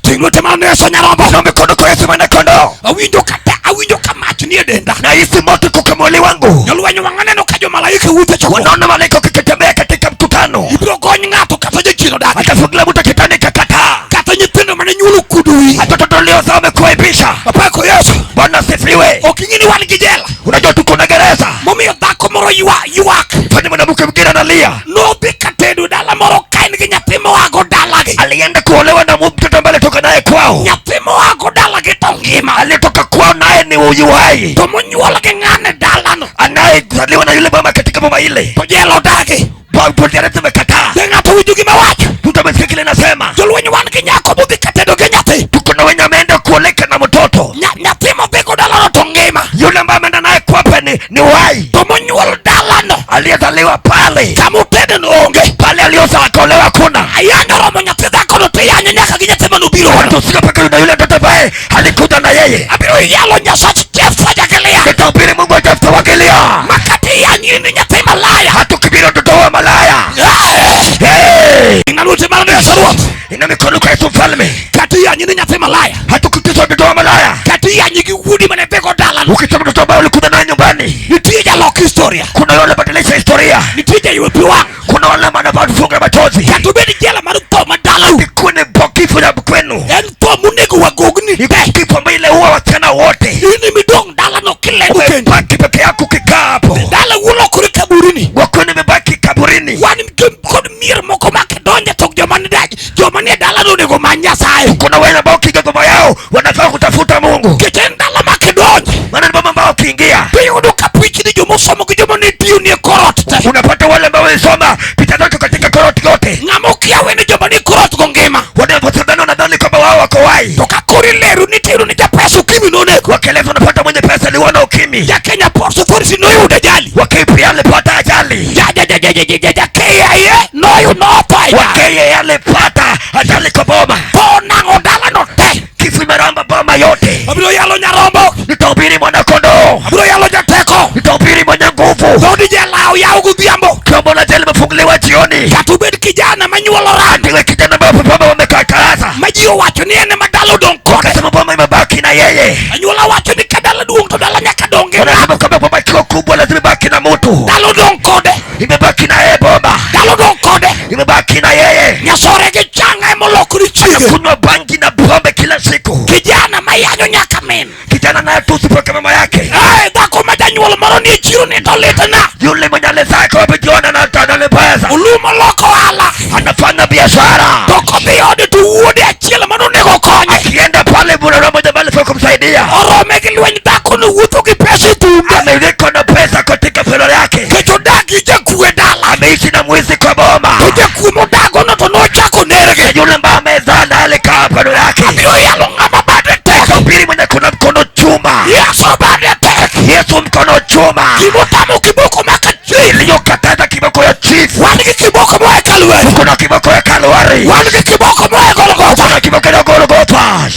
Ting'o te mano Yesu nyarombo. Inua mikono kwa Yesu mwana kondoo. Awinjo kata, awinjo ka mach nie denda. Nahisi moto kwa mwili wangu. Jolweny wang'a neno ka jomalaika wuotho e chokruok. Wanaona malaika wakitembea katika mkutano. Ibiro gony ng'ato kata jachien odagi. Atafungulia mtu kitani kakataa. Kata nyithindo mane nyuolo kudo wi. Hata watoto waliozaa wamekuaibisha. Apako Yesu. Bwana asifiwe. Ok ing'e ni wan gi jela. Unajua tuko na gereza. Momiyo dhako moro ywak. Fanya mwanamke mwingine analia. Nodhi katedo dala moro ka en gi nyathi moago dalagi. Alienda kuolewa na mtoto ambaye alitoka naye kwao. Nyathi moago dalagi to ngima. Alitoka kwao naye ni uhai. To monyuol gi ng'ane dalano. Anayezaliwa na yule mama katika boma ile. To jela odagi. Bwana gereza imekataa. Be ng'ato winjo gima wacho? Mtu amesikia kile nasema. Jolweny wan gi nyako modhi katedo gi nyathi. Tuko na wenye ameenda kuoleka na mtoto. Nyathi modhigo dalano to ngima. Yule ambaye ameenda naye kwapa ni uhai. To monyuol dalano. Aliyezaliwa pale. Kama otedo no onge. Pale alioza akaolewa kuna. Ayanyo romo nyathi dhako no to iyanyo nyaka gi nyathi manobiro. Watu sio peke na yule mtoto ambaye alikuja na yeye. Abiro yalo Nyasach Jeftha ja Gilead. Nitahubiri Mungu wa Jeftha wa Gilead. Makati iyanyi ni nyathi malaya. Hatukubiri mtoto wa malaya. Hey! Hey! Ing'aluti mar Yesu Ruoth. Ina mikono kwa Yesu mfalme. Kati iyanyi ni nyathi malaya. Hatukutizwa mtoto wa malaya. Kati iyanyi gi wuodi mane dhigo dalano. Ukisema mtoto ambaye ulikuja naye nyumbani. Nitie jalok historia. Kuna wale badilisha historia. Nitie jaywe pi wang'. Kuna wale wanafunga machozi. Kata obed jela mar tho ma dalau. Ikuwe ni kifo ya kwenu. En tho monego wagogni te. Kifo ambayo ile huwa wasichana wote. In midong' dalano kilendo kendo. Umebaki peke yako ukikaa hapo. Dala ulokore kaburini. Wakwenu imebaki kaburini. Wan kod mier moko ma kidonje to joma ni joma nie dalano onego omany Nyasaye. Kuna wale ambao ukiingia boma yao wanafaa kutafuta Mungu. Nikech en dala ma kidonje. Maana ni boma ambao ukiingia to iyudo ka pichni jomosomo gi joma ne tiyo nie korot te. Unapata wale ambao walisoma picha zake katika korot yote. Ng'ama okia wene joma ni korot go ngima. Wale ambao wanadhani kwamba wao wako hai. To ka koro ilero ni tero ni japesa ukimwi nonego. Wakieleza unapata mwenye pesa aliona ukimwi. Ja Kenya Ports Authority noyudo ajali. Wa KPA alipata ajali. Ja, ja, ja, ja, ja, ja, ja, ja, KIA noyudo notho e Wa dala. KIA alipata ajali kwa boma. Tho nang'o dalano te. Kifo imeramba boma yote. Abiro yalo nyarombo. Nitahubiri mwana kondoo. Abiro yalo jateko. Nitahubiri mwenye nguvu. Dhoodi jela oyaw godhiambo. Chombo la jela limefunguliwa jioni. Kata obed kijana manyuolo randi. Ndiwe kijana ambaye baba wamekataza. Ma ji owacho ni en ema dala odong' kode. Wakasema boma imebaki na yeye. Anyuola wacho ni ka dala duong' to dala nyaka dong' gi Wanasema ng'ato. kwamba boma ikiwa kubwa lazima ibaki na mtu. Dala odong' kode. Imebaki na yeye boma. Dala odong' kode. Imebaki na yeye. Nyasore gi changa emolokore chiege. Anakunywa bangi na pombe kila siku. Kijana mayanyo nyaka ka min. Kijana naye tusi paka mama yake. Ai, dhako ma janyuol moro nie chiro ni to litna. Yule mwenye alizaa kwa jiona na tana pesa. Olumo loko ohala. Anafanya biashara. To kodhi ode to wuode achiel manonego konye. Akienda pale bwana mmoja bali sio kumsaidia. Orome gi lweny dhako no wuotho gi pesa e thumbe. Ameliko na pesa katika fedha yake. Kech odak gi jakwe dala. Ameishi na mwizi kwa boma. To jakuo modago no to nochako nergi. Yule ambaye amezaa na alikaa pano yake. Abiro yalo ng'ama bade tek. Akahubiri mwenye kuna mkono chuma. Yesu bade tek. Yesu mkono chuma. Gimotamo kiboko maka chief. Iliyokataza kiboko ya chief. Wan gi kiboko moa e Kalwari. Kuna kiboko ya Kalwari. Wan gi kiboko moa e Golgotha. Kuna kiboko ya Golgotha.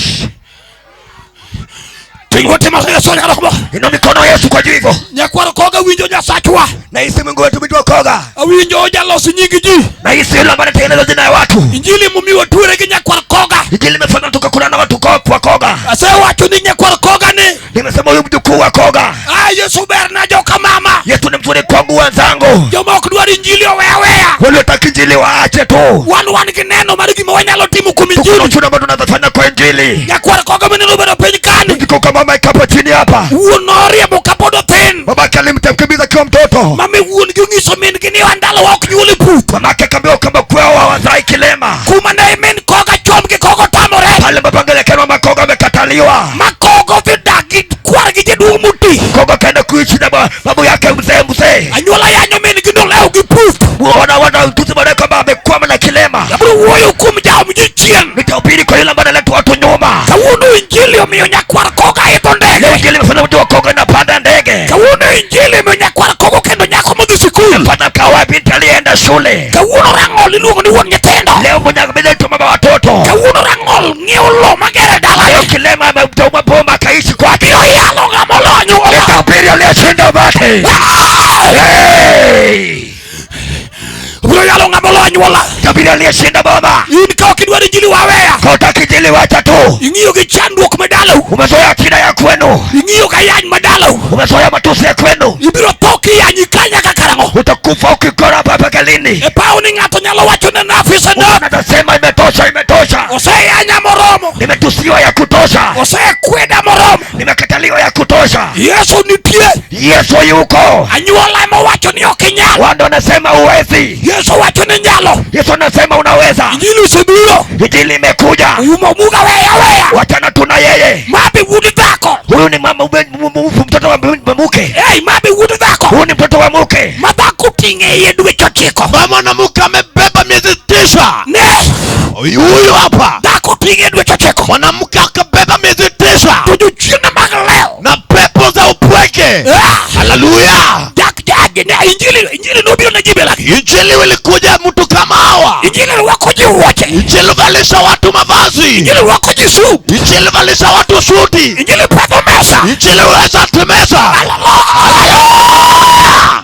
Ting' lweti malo Yesu nyalo komo. Inua mikono Yesu kwa juu hivyo. Nyakwar Koga winjo Nyasachwa. Nahisi Mungu wetu mtu wa Koga. Awinjo jalos nying ji. Nahisi yule ambaye anatengeneza jina ya watu. Injili momiwa tuere gi Nyakwar Koga. Injili imefanya tukakula na watu kwa Koga. Asewacho ni Nyakwar Koga ni. Nimesema huyu mjukuu wa Koga. Ah, Yesu ber na joka mama. Yesu ni mzuri kwangu wenzangu. Joma ok dwar injili owe aweya. Waliotaka injili waache tu. Wan wan gi neno mar gima wanyalo timo kuom Tuko na injili. ushuhuda ambao tunaweza kwa injili. Nyakwar Koga mineno bedo piny kani. Mjukuu kama mama ikapo chini hapa. Wuon noriembo kapod othin. Babake alimkimbiza akiwa mtoto. Mame wuon gi onyiso min gi ni wandalo ok nyuol e puk. Mamake akaambiwa kwamba kwao hawazai kilema. Kuma ne min Koga chom gi Koga otamore. Pale ambapo angelekewa mama Koga amekataliwa. Ma Koga odhi dak gi kwar gi jaduong' moti. Koga kaenda kuishi na babu yake mzee mzee. Anyuola yanyo min gi nolewo gi puk. Wana wana mtusi baadaye kwamba amekwama na kilema. Abiro wuoyo kuom jaom jachien. Nitahubiri kwa yule ambaye analeta watu nyuma. Kawuono injili omiyo Nyakwar Koga idho ndege. Leo injili imefanya mtu wa Koga anapanda ndege. Kawuono injili omiyo Nyakwar Koga kendo nyako modhi sikul. Fanya kawa binti alienda shule. Kawuono Rang'ol iluongo ni wuon nyithindo. Leo mwenye ameitwa mama watoto. Kawuono Rang'ol ng'iewo lowo magere dalane. Leo kilema amemtoa boma akaishi kwake. Abiro yalo ng'ama olony. Nitahubiri aliyeshinda umati. Hey! Abiro yalo ng'ama olony wala. Nitahubiri aliyeshinda boma. In ka ok idwar injili waweya. Kwa hutaki injili wacha tu. Ing'iyo gi chandruok ma dalau. Umezoea shida ya kwenu. Ing'iyo ga yany ma dalau. Umezoea matusi ya kwenu. Ibiro tho kiyanyi ka nyaka karang'o? Utakufa ukikora hapa mpaka lini? E paw ni ng'ato nyalo wacho ne enough is enough. Atasema imetosha, imetosha. Oseyanya moromo. Nimetusiwa ya kutosha. Osekweda moromo. Nimekataliwa ya kutosha. Yesu nitie. Yesu yuko. Anyuola ema wacho ni ok inyal. Wando wanasema huwezi. Yesu wacho ni nyalo. Yesu anasema unaweza. Injili osebiro. Injili imekuja. Umo muga weya weya. Wachana tuna yeye. Mabe wuod dhako. Huyu ni mama mtoto wa mke. Hey, mabe wuod dhako. Huyu ni mtoto wa mke. Ma dhako ting'e iye dweche 9. Mama na mke amebeba miezi 9. Ne. Huyu hapa. Dhako ting'e dweche 9. Mwanamke akabeba miezi 9. To jochiende mag lew. Na pepo za upweke. Haleluya. Dak jaji ne injili, injili nobiro ne ji belagi. Injili ilikuja mtu kama hawa. Injili rwako ji wuoche. Injili valisha watu mavazi. Injili rwako ji suti. Injili valisha watu suti. Injili pedho mesa. Injili weza mesa. Haleluya.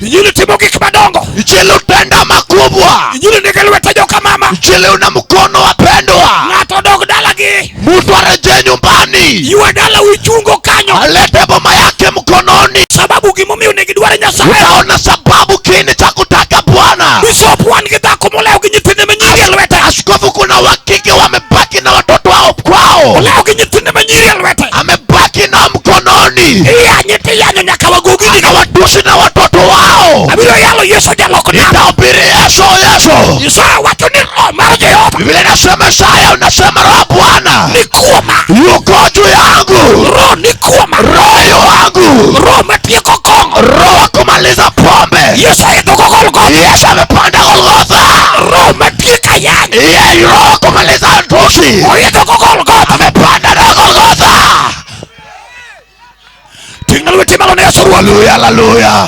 Injili timo gik madongo. Injili utenda makubwa. Injili nigi lwete joka mama. Injili una mkono wapendwa. Ng'ato dog dalagi. Mtu arejee nyumbani. Ywa dala uchungo kanyo. Alete boma yake mkononi. Sababu gimomiyo ne gidwaro Nyasaye. Utaona sababu kiini cha kutaka Bwana. Bishop wan gi dhako molewo gi nyithinde manyiri e lwete. Askofu kuna wakike wamebaki na watoto wao kwao. Olewo gi nyithinde manyiri e lwete. Amebaki na mkononi. Iyanye tiyanyo nyaka wagogi. Anawatusi na watoto wao. Abiro yalo Yesu jalok nam. Nitahubiri Yesu, Yesu. Isaya wacho ni Roho mar Jehova. Biblia inasema Isaya unasema Roho Bwana ni kuoma. Yuko juu yangu. Roho ni kuoma. Roho yangu. Roho matieko kong'o. Roho wa kumaliza pombe. Yesu oidho go Golgotha. Yesu amepanda Golgotha. Roho matieko ayany. Yeye Roho wa kumaliza tusi. Oidho go Golgotha. Amepanda na Golgotha. Ting'na lweti malo ne Yesu Ruoth. Haleluya, haleluya.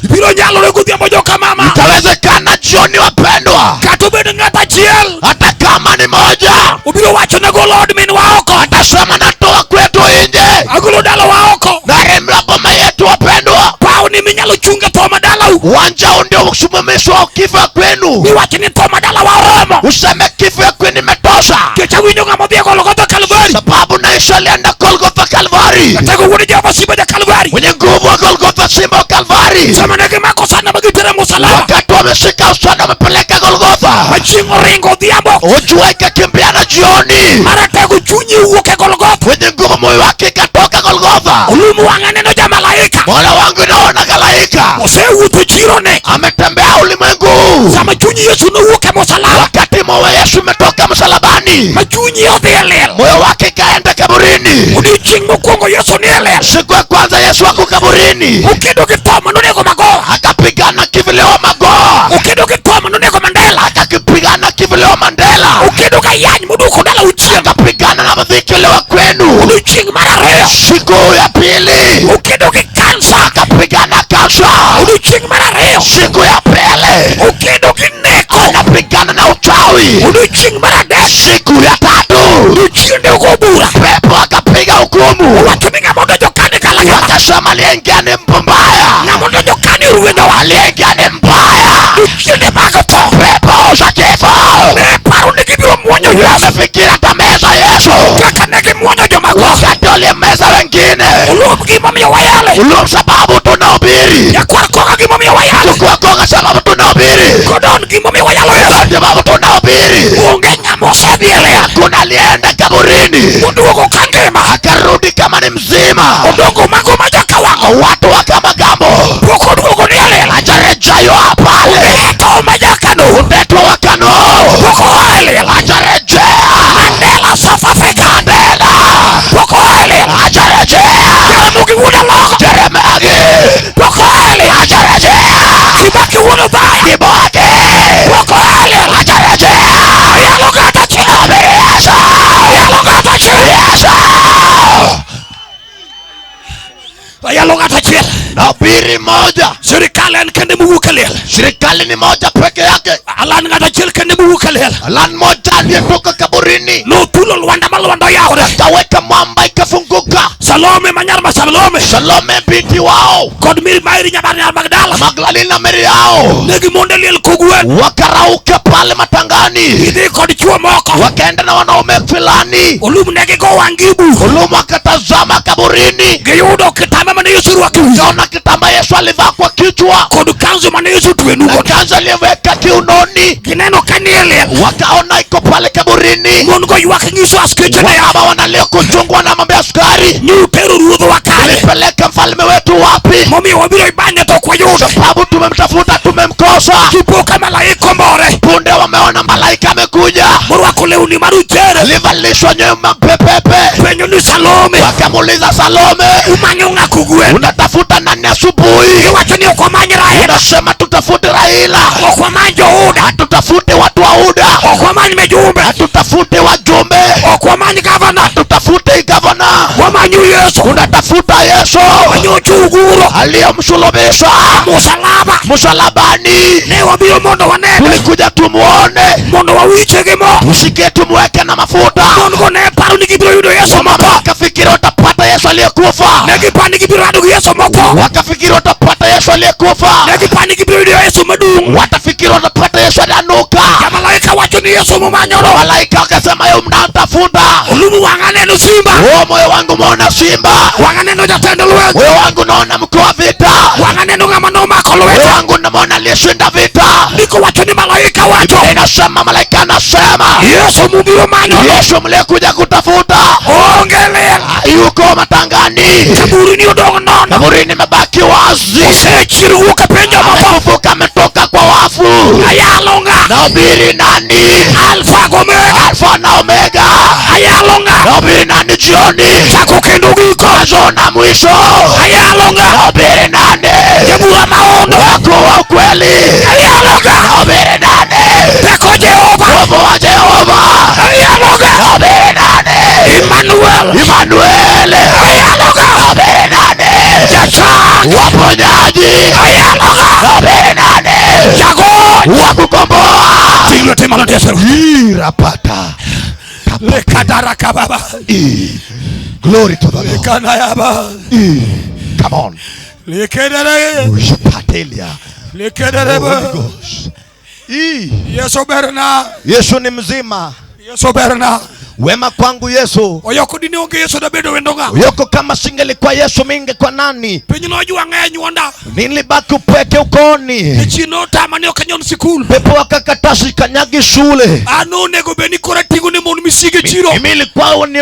Ibiro nyalore godhiambo joka mama. Itawezekana jioni wapendwa. Kata obed ng'at achiel. Hata kama ni moja. Obiro wacho ne golo od minwa oko. Atasema natoa kwetu nje. Agolo dalawa oko. Naremla boma yetu wapendwa. Paw ni minyalo chunge tho ma dalau. Uwanja huu ndio usimamishwa kifo kwenu. Miwacho ni tho ma dalawa oromo. Useme kifo ya kwenu imetosha. Nikech awinjo ng'ama odhi e Golgotha Kalvari. Sababu naisha alienda Golgotha Kalvari. Atego wuod Jehova Simba ja Kalvari. Mwenye nguvu wa Golgotha Simba wa Kalvari. Sama ne gimako sana ma gitere musalaba. Wakati wameshika usana wamepeleka Golgotha. Ma chieng' oringo odhiambo. Ujua ikakimbia na jioni. Maratego chunye owuok e Golgotha. Mwenye nguvu moyo wake ikatoka Golgotha. Olumu wang'a neno jamalaika. Mola wangu naona malaika Osewuotho chirone. Ametembea ulimwengu huu. Sama chuny Yesu nowuok e musalaba. Wakati moyo wa Yesu umetoka msalabani, Ma chunye odhi e liel. Moyo wake ikaenda kaburini. Odiochieng' mokwongo Yesu ni e liel. Siku ya kwanza Yesu ako kaburini, Okedo gi tho manonego Magoha. Akapigana kivileo Magoha, Okedo gi tho manonego Mandela. Akakipigana kivileo Mandela, Okedo gi ayany moduoko dala uchien. Akapigana na madhiki lewa kwenu. Odiochieng' mar ariyo. Siku ya pili Okedo gi kansa. Akapigana kansa. Odiochieng' mar ariyo. Siku ya pili Okedo gi neko. Anapigana na uchawi. Odiochieng' mar adek. Siku ya tatu Odiochiende ogo bura. Pepo akapiga hukumu. Owacho ni ng'ama odonjo kani kalagala. Wakasema aliyeingia ni mbaya, Ng'ama odonjo kani ruedhowa. Aliyeingia ni mbaya. Jochiende mag tho. Pepo za kifo Ne paro ni gibiro muonyo Yesu. Wamefikiri atameza Yesu Kaka ne gimuonyo jomago. Wakati walimeza wengine. Oluw gimomiyo wayale. Uluw sababu tunahubiri. Nyakwar koka gimomiyo wayale. Chukua koka sababu tunahubiri. Godon gimomiyo wayalo Yesu. Sababu tunahubiri. Onge ng'ama osedhi e liel. Hakuna aliyeenda kaburini Oduogo ka ngima. Akarudi kama ni mzima. Odongo mago ma joka wang'o. Watu wa kama gambo Pok oduogo ni e liel. Hajarejea pale. Ubeto ma jakano. Ubeto wa Kano. Pok oa e liel. Hajarejea. Mandela South Africa. Mandela. Pok oa e liel. Hajarejea. Jaramogi wuod Aloko. Jaramogi. Pok oa e liel. Hajarejea. Kibaki wuod Othaya. Kibaki. Pok oa e liel. Hajarejea. Ayalo ng'ato achiel. Yesu. Ayalo ng'ato achiel. Yesu. Ayalo ng'ato achiel. Nahubiri moja. Sirikal en kende mowuok e liel. Serikali ni moja peke yake. Alan ng'ato achiel kende mowuok e liel. Alan moja aliyetoka kaburini. Nothulo lwanda ma lwanda oyawore. Akaweka mwamba ikafunguka. Salome manyar ma Salome. Salome binti wao. Kod Miri Mairi nyamar nyar Magdala. Magdalena Mary yao. Ne gimondo e liel kogwen. Wakarauka pale matangani. Gidhi kod chwo moko. Wakaenda na wanaume fulani. Olum ne gigo wang' gi bur. Olumu akatazama kaburini. Giyudo kitamba mane Yesu orwako e wiye. Kaona kitamba Yesu alivaa kwa kichwa. Kod kanzu mane Yesu otweyo Na nungone. kanzu aliyeweka kiunoni. Gineno ka ni e liel. Wakaona iko pale kaburini. Mon go ywak nyiso askeche niya. Wamama wanalia kuchungwa na mambo ya askari. Ni utero ruodhwa kanye. Tulipeleka mfalme wetu wapi? Momiyo wabiro ibanye to ok wayude. Sababu tumemtafuta tumemkosa. Kipo ka malaika omore. Punde wameona malaika amekuja. Morwako lewni marochere. Alivalishwa nyema pepepe. Penjo ni Salome. Wakamuuliza Salome, Umanyo ng'a kogwen? Unatafuta nani asubuhi? Iwacho ni ok wamany Raila. Unasema tutafute Raila. Ok wamany Jouda. Hatutafute watu wa UDA. Ok wamany Mejumbe. Hatutafute wajumbe. Ok wamany gavana. Hatutafute gavana. Wamanyo Yesu. Unatafuta Yesu. Wanyocho Uguro. Aliyemsulubisha. Musalaba. Msalabani. Ne wabiro mondo wanene. Tulikuja tumuone. Mondo wawiche gi mo. Tusikie tumweke na mafuta. Mon go ne paro ni gibiro yudo Yesu Wamama motho. wakafikiri watapata Yesu aliyekufa. Ne giparo ni gibiro rado gi Yesu motho. Wakafikiri watapata Yesu aliyekufa. Ne giparo ni gibiro yudo Yesu madung'. Watafikiri watapata Yesu ananuka. Jamalaika wacho ni Yesu mumanyono. Malaika wakasema yeye mnamtafuta. Olumu wang'a neno simba. Oh, moyo wangu umeona simba. Wang'a neno jatend lweny. Moyo wangu naona mkuu wa vita. Wang'a neno ng'ama nomako Moyo lwete. wangu namuona aliyeshinda vita. Ndiko wacho ni malaika wacho. Biblia inasema malaika anasema Yesu mubiro manyo. Yesu mliyekuja kutafuta Onge liel. yuko matangani. Kaburini odong' nono. Kaburini imebaki wazi. Osechier wuok e piny joma otho. Amefufuka, ametoka kwa wafu. Ayalo ng'a? Nahubiri nani? Alfa gi Omega. Alfa na Omega. Ayalo ng'a? Nahubiri nani jioni? Chako kendo giko. Mwanzo na mwisho. Ayalo ng'a? Nahubiri nani? Jabura maono. Wakuu wa ukweli. Ayalo ng'a? Nahubiri nani? Teko Jehova. Nguvu wa Jehova. Ayalo ng'a? Nahubiri nani? Emmanuel. Emmanuel. Ayalo ng'a? Nahubiri nani? Jachak. Waponyaji. Ayalo ng'a? Nahubiri nani? Jagony. Wa kukomboa. Ting' lweti malo ne Yesu. Irapata. Lekadaraka baba. Glory to the Lord. Lekanayaba. Come on. Lekedere. Patelia. Lekedere. Holy Ghost. Yesu berna. Yesu ni mzima. Yesu berna. Wema kwangu Yesu. Oyoko dine onge Yesu dabedo wendo ng'a. Oyoko kama singelikuwa Yesu mingekuwa nani? Piny nojwang'a e anyuonda. Nilibaki upweke ukoni. Chi notama ni ok anyon sikul. Pepo wakakataa sikanyagi shule. An onego bed ni koro ating'o ne mon misigo e chiro. Mimi nilikuwa ni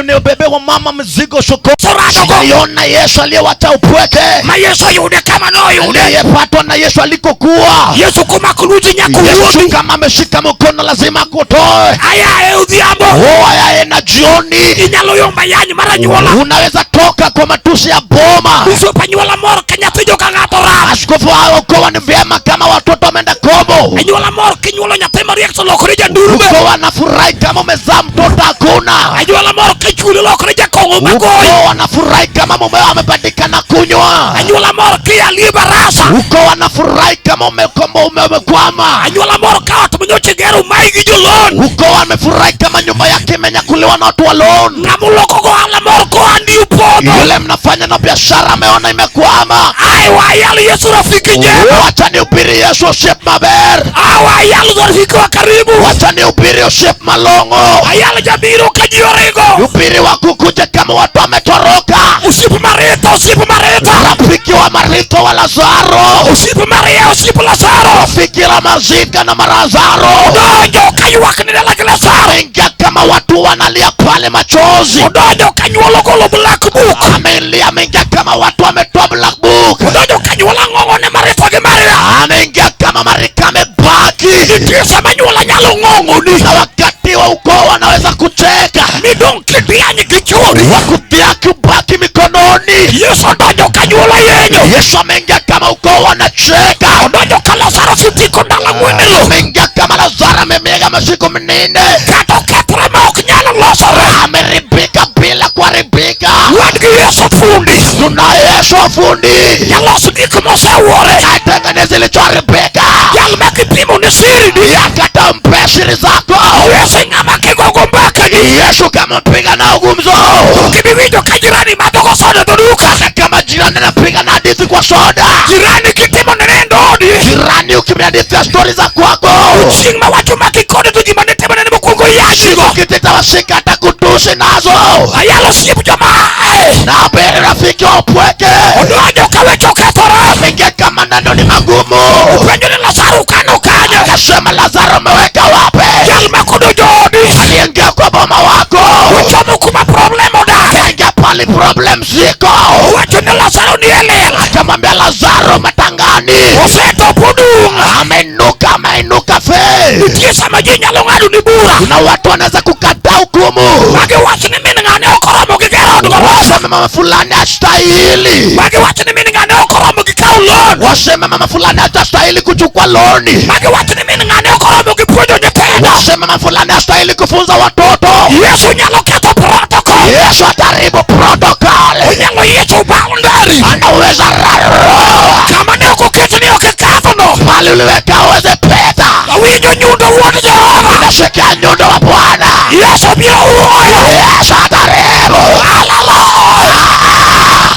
wa mama mzigo sokoni. Soradogo. Sijaiona Yesu aliyewacha upweke. Ma Yesu oyude kama noyude. Aliyepatwa na Yesu alikokuwa. Yesu komako lweti nyaka Yesu owuondi. kama ameshika mkono lazima akutoe. Aya e odhiambo. Oh, ayaye na jioni. Inyalo yomba yany mar anyuola. Unaweza toka kwa matusi ya boma. Bishop anyuola mor ka nyathi joka ng'ato rach. Askofu wa ukoo ni vyema kama watoto wameenda kombo. Anyuola mor kinyuolo nyathi mariek to lokore jandurme. Ukoo wanafurahi kama umezaa mtoto hakuna. Anyuola mor ka chuli lokore jakong'o magoyi. Ukoo wanafurahi kama mumeo amepatikana kunywa. Anyuola mor kialie barasa. Ukoo wanafurahi kama umekwama. Anyuola mor ka ot manyocha igero mayi gi jolon. Ukoo wamefurahi kama nyumba yake imenyakuliwa na watu wa loan. Ng'ama oloko gohala mor kohandi opodho. Yule mnafanya na biashara ameona imekwama. Ai wayalo Yesu rafiki njema. Wacha nihubiri Yesu osiep maber. Awayalo rafiki wa karibu. Wacha nihubiri osiep malong'o. Ayalo jabiro ka ji oringo. Hubiri wakukuje kama watu wametoroka. Osiep Maritha, osiep Maritha. Rafiki wa Maritha wa Lazaro. Osiep Maria, osiep Lazaro. Rafiki la Mazika na Marazaro. Odonjo ka ywak ni dala gi Lazaro. Ameingia kama watu wanalia pale machozi. Odonjo ka nyuolo golo black book. Ameingia, ameingia kama watu wametoa black book. Odonjo ka nyuolo ng'ong'o ne Maritha gi Maria. Ameingia kama Marika amebaki. Nitie sama nyuola nyalo ng'ong'oni. Na wakati wa ukoo wanaweza kucheka. Midong kidiany gi chwori. Wakutia kubaki mikononi. Yesu odonjo ka nyuola yenyo. Yesu ameingia kama ukoo wanacheka. Odonjo ka Lazaro sitiko ndalo ang'wen e lowo. Ameingia kama Lazaro amemiega masiku minne. Kata okethore ma ok nyal losore. Ameribika bila kuharibika. Wan gi Yesu fundi. Tuna Yesu fundi. Jalos gik mosewuore. Atengeneze zilichoharibika. Jal ma kipimo ne siri. Yakata mpe siri zako. Yesu ng'ama kigogo mbaka gi. Yesu kama mpiga nao gumzo. Kibiwinjo ka jirani madho go soda to duka. Hata kama jirani anapiga na hadithi kwa soda. Jirani kitimo ne nindo odi. Jirani ukimhadithia stori za kwako. Chieng' ma wacho maki kode to gima ne timone ne mokwongo yanyigo. Siku kitawashika hata kutusi nazo. Ayalo osiep joma ae. Na habari rafiki wa upweke. Odonjo ka weche okethore. Ameingia kama neno ni magumu. Openjo ni Lazaro kano kanye. Akasema Lazaro umeweka wapi? Jal ma kodonjo odi. Aliingia kwa boma wako. Ochomo kuma problem odake. Akaingia pale problem ziko. Owacho ni Lazaro ni e lela. Akamwambia Lazaro matangani. Osetop odung'. Ameinuka, ameinuka fe. Nitie sama ji nyalo ng'ado ni bura. Kuna watu wanaweza kukataa hukumu. Magiwacho ni min ng'ane ok oromo gi gero od gorofa. Waseme mama fulani hastahili. Magiwacho ni min ng'ane ok oromo gi kawo loan. Waseme mama fulani hastahili kuchukua loni. Magiwacho ni min ng'ane ok oromo gi puonjo nyithindo. Waseme mama fulani hastahili kufunza watoto. Yesu nyalo ketho protocol. Yesu ataharibu protocol. Onyalo yiecho boundary. Anaweza rarua. Kama ne ok oket ni ok ikadho no. Pale uliweka uweze peta. Awinjo nyundo wuod Jehova. Nasikia nyundo wa Bwana. Yesu biro wuoyo. Yesu ataharibu. Haleluya.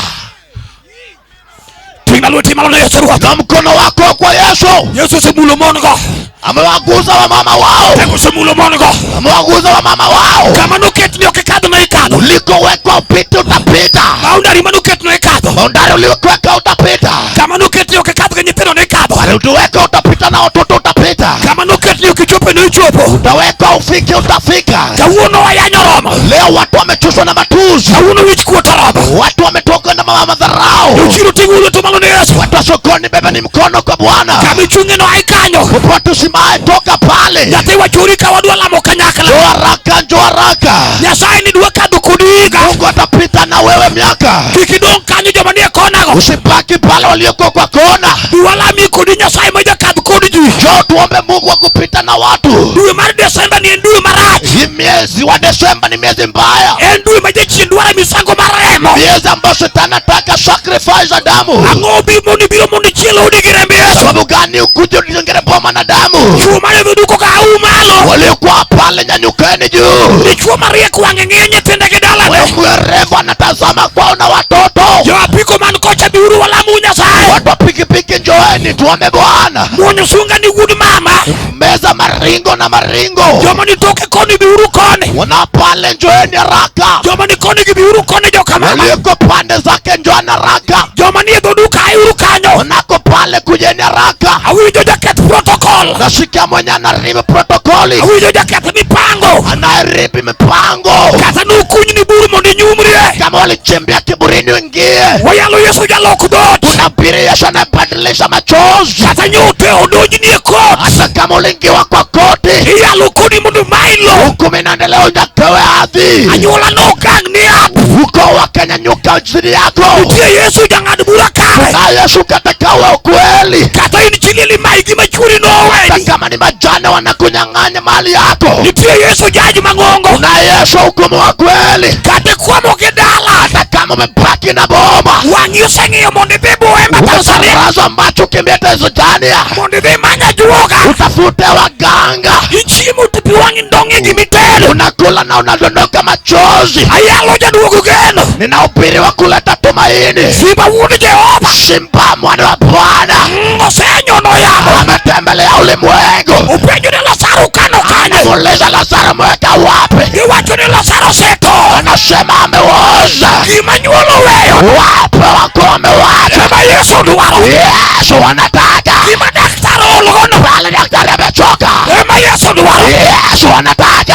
Ting'a lweti malo ne Yesu Ruoth. Na mkono wako kwa Yesu. Yesu osemulo mon go. Amewaguza wamama wao. Tego osemulo mon go. Amewaguza wamama wao. Kama noket ni ok ikadho ne ikadho. Ulikowekwa upite utapita. Boundary manoket no ikadho. Boundary uliowekwa utapita. Kama noket ni ok ikadho gi nyithindo ne ikadho. Pale uliwekwa utapita na watoto utapita. Kama noket ni ok ichopo ne ichopo. Utawekwa ufike utafika. Kawuono wayanyo romo. Leo watu wamechoshwa na matusi. Kawuono wich kuot oromo. Watu wametoka na mama madharau. Jochiro ting'o lwetu malo ne Yesu. Watu wa sokoni, bebeni mkono kwa Bwana. Kama ichung'e no ai kanyo. Popote usimae, toka pale. Nyathi wachuri ka wadwa lamo kanyakla. Njoo haraka, njoo haraka. Nyasaye ni dwa kadho kodi higa. Mungu atapita na wewe miaka. Kik idong' kanyo joma nie konago. Usibaki pale walioko kwa kona. Bi walami kodi Nyasaye ma jakadh kod ji. Njoo tuombe Mungu wa kupita na watu. Dwe mar Desemba ni en dwe marach. Hii miezi wa Desemba ni miezi mbaya. En dwe ma jachien dwaro misango mar remo. Miezi ambayo shetani anataka sacrifice ya damu. Ang'o bi mondo ibiro mondo ichiel odi gi remb Yesu? Sababu gani ukuje ulizingire boma na damu? Chwo mane dho duko ka au malo. Waliokuwa pale nyanyukeni juu. Dichuo mariek wang'e ng'iyo nyithinde gi dalane. Wewe mwerevu anatazama kwao na watoto. Jo apiko man kocha biuru walamu Nyasaye. Watu wa pikipiki njoeni tuombe Bwana. Muonyo sunga ni wuod mama. Meza Punguza maringo na maringo. Joma nitoke koni biuru koni. Wana pale njoeni haraka. Joma ni koni gi biuru koni jokamama. Walioko pande zake njoeni haraka. Joma nie dho duka aiuru kanyo. Wanako pale kujeni haraka. Awinjo jaketh protocol. Nasikia mwenye anaharibu protokoli. Awinjo jaketh mipango. Anaharibu mipango. Kata nukunyni bur mondo inyumrie. Kama walichimbia kiburini uingie. Wayalo Yesu jalok dhoot. Tunahubiri Yesu anayebadilisha machozi. Kata nyote odonjni e kot. Hata kama uliingiwa kwa koti. Iyalo kodi mondo mayi lo. Hukumu inaendelea unyakewe hadhi. Anyuola nogang' ni yath. Ukoo wakanyanyuka chini yako. Nitie Yesu jang'ad bura kare. Na Yesu katika wa ukweli. Kata in chi lieli mayi gima chuori Hata noweni. kama ni majane wanakunyang'anya mali yako. Nitie Yesu jaji mang'ongo. Na Yesu hukumu wa kweli. Kata ikwamo gi dala. Hata kama umebaki na boma. Wang'i oseng'iyo mondo idhi Buhemba Tanzania. Umesambazwa macho ukimbia Tanzania. Mondo idhi imany ajuoga. Utafute waganga. Ichiemo to pi wang'i ndong' e gimitedo. Unakula na unadondoka machozi. Ayalo jaduogo geno. Ninahubiri wa kuleta tumaini. Simba wuod Jehova. Simba mwana wa Bwana Osenyono yamo. ametembelea ulimwengu. Openjo ni Lazaro kano kanye. Anamuuliza Lazaro mweka wapi? Giwacho ni Lazaro osetho. Anasema ameoza. Gima nyuol oweyo. Wape wako wamewacha. Ema Yesu dwaro. Yesu anataka. Gima daktari oolgono. Pale daktari amechoka. Ema Yesu dwaro. Yesu anataka.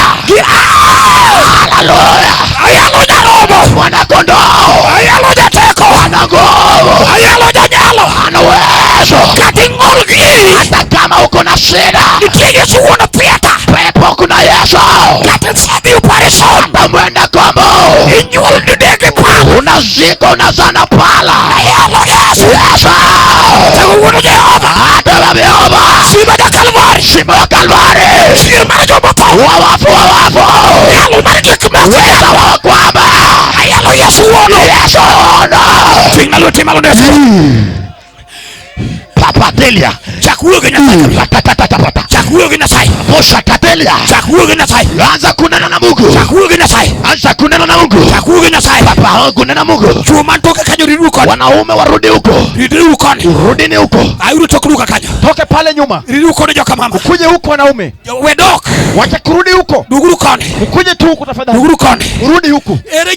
Haleluya. Ayalo jaromo. Mwana kondoo Ayalo jateko. ana nguvu, Ayalo janyalo. ana uwezo. Kata ing'ol gi iyi. Hata kama uko na shida, Nitie Yesu wuon theatre. pepo kuna Yesu. Kata isedhi operation. Hata mwenda kombo, Inyuol didek gi pala. unazika unazana pala. Ayalo Yesu. Yesu Tego wuon Jehova. hata Yehova, Simba ja Kalvari. simba wa Kalvari, Chier mar jomotho. wawafu wawafu, Nyalo mar gik weza mosetho. wa kwamba Ayalo Yesu wuono. Yesu ono Ting' lweti malo ne Yesu. papatelia Chak wuoyo gi Nyasaye. patatatapata Chak wuoyo gi Nyasaye. poshatatelia. Chak wuoyo gi Nyasaye. Anza kunena na Mungu, Chak wuoyo gi Nyasaye. anza kunena na Mungu, Chak wuoyo gi Nyasaye. papa kunena Mungu. Chwo man toke kanyo riduru koni. Wanaume warudi huko, Riduru koni. rudini huko. Ayuru tok duka kanyo. Toke pale nyuma, Riduru koni joka mama. ukuje huku wanaume, We dok. wacha kurudi huko, Duguru koni. ukuje tu huku tafadhali, Duguru koni. urudi huku. Ere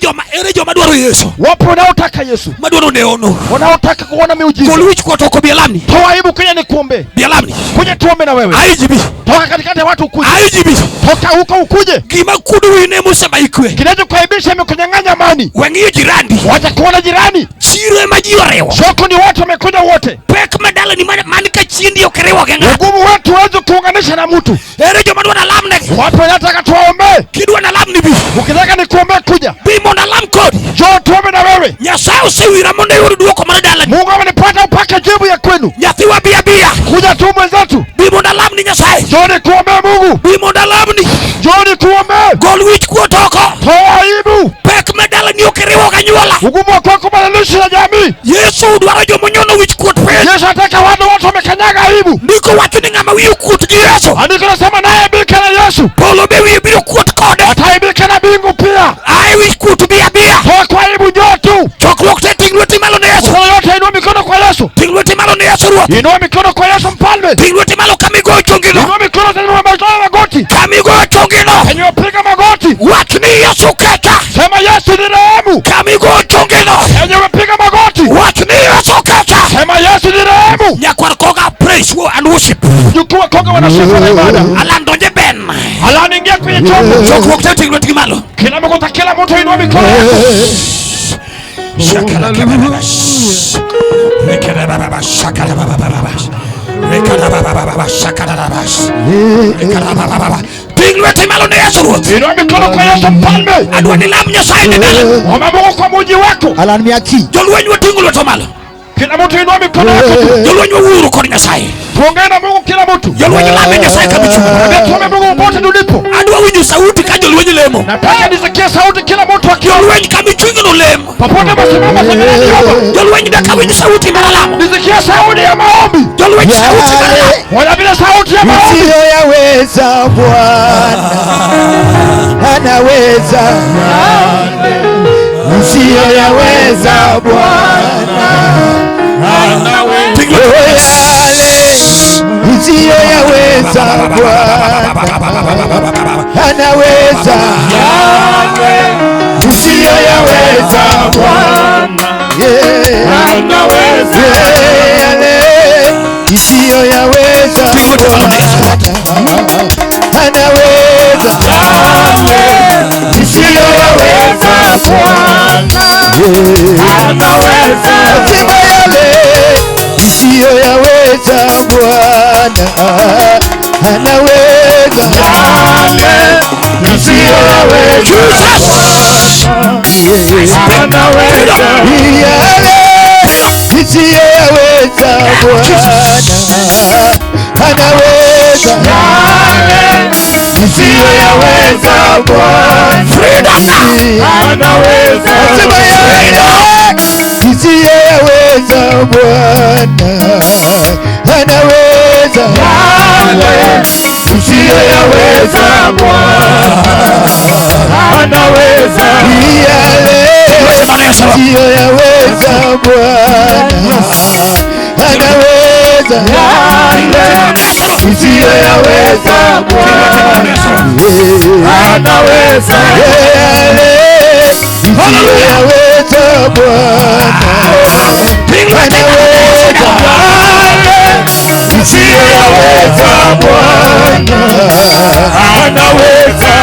joma dwaro Yesu. Wapo wanaotaka Yesu, Madwaro neono. wanaotaka kuona miujiza. Gol wich kuot oko bi alamni. Toa aibu, kuja nikuombe, Bi alamni. kuja tuombe na wewe. IGB. Toka katikati ya watu ukuje, IGB. toka huko ukuje. Gima kudo wiyi mosema ikwe. Kinachokuaibisha imekunyang'anya amani. We ng'iyo jirandi. Wacha kuona jirani, Chiro ema ji oriwo. soko ni watu wamekuja wote. Pek ma dalani man ka chiendi ok riwo gi ng'ato. Ugumu wetu huwezi kuunganisha na mtu. Ere joma dwa nalamnegi. Watu wanataka tuwaombee. Kidwa nalamni bi. Ukitaka nikuombee, kuja, Bi mondo alam kodi. njoo tuombe na wewe. Nyasaye osewira mondo ayud duoko mar dalani. Mungu amenipata upake jibu ya kwenu. Nyathiwa bi abiya. Kuja tu mwenzetu, Bi mondo alamni Nyasaye. njoo nikuombee Mungu, Bi mondo alamni. njoo nikuombee. Gol wich kuot oko. Toa aibu, Pek ma dalani ok riwo gi anyuola. ugumu wa kwako badilisha na jamii. Yesu dwaro jomonyono wich kuot piny. Yesu anataka watu wote wamekanyaga aibu. Ndiko wacho ni ng'ama wiye okuot gi Yesu. Andiko nasema naye aibike na Yesu, Polo be wiye biro kuot kode. ataaibika na mbingu pia. Ae wich kuot bi abiya. Toa kwa aibu, njoo tu. Chokruok te ting' lweti malo ne Yesu. Mikono yote inua mikono kwa Yesu, Ting' lweti malo ne Yesu Ruoth. inua mikono kwa Yesu mfalme, Ting' lweti malo kama igoyo chongino. inua mikono tena magoti, Kama igoyo chongino. penye piga magoti, Wach ni Yesu kecha. sema Yesu ni rehemu, Kama igoyo chongino. penye umepiga magoti, Wach ni Yesu kecha. sema Yesu ni rehemu. Nyakwar koga praise and worship. Jukuu koga wanasifa na ibada, Alan donje ben. alaniingia kwenye chombo. Chokruok te ting' lwetgi malo. Kila mkuta, kila mtu inua mikono yako. Ting' lweti malo ne Yesu Ruoth. Inua mikono kwa Yesu mfalme, Adwa ni lam Nyasaye ne dala. omba Mungu kwa muji wako. Alan miaki. Jolweny wating'o lweto malo. Kila mtu inua mikono yako juu. Jolweny wawuoro kod Nyasaye. Tuongee na Mungu kila mtu. Jolweny lame Nyasaye kamichung'. Ambia tuombe Mungu popote tulipo. Adwa winjo sauti ka jolweny lemo. Nataka nisikie sauti kila mtu akiomba. Jolweny kamichung'no lemo. Popote masimama semeni kiomba. Jolweny dak awinj sauti mar lamo. Nisikie sauti ya maombi. Jolweny sauti mar lamo. Wala vile sauti ya maombi. Usiyoyaweza Bwana anaweza, usiyoyaweza Bwana Ting' lweti. yale usiyoyaweza Isiyoyaweza Bwana anaweza, Yale isiyoyaweza Bwana yeah. anaweza. Yale isiyoyaweza Bwana anaweza, Yale isiyoyaweza Bwana anaweza. Sema yale isiyoyaweza Bwana anaweza, Yale isiyoyaweza anaweza. Yale isiyoyaweza Bwana anaweza, Yale isiyoyaweza Bwana anaweza. Sema yale isiyoyaweza Bwana anaweza, Yale isiyoyaweza Bwana anaweza. Yale isiyoyaweza Bwana anaweza, Yale isiyoyaweza Bwana anaweza. Yale isiyoyaweza Bwana anaweza, Isiyoyaweza Bwana anaweza.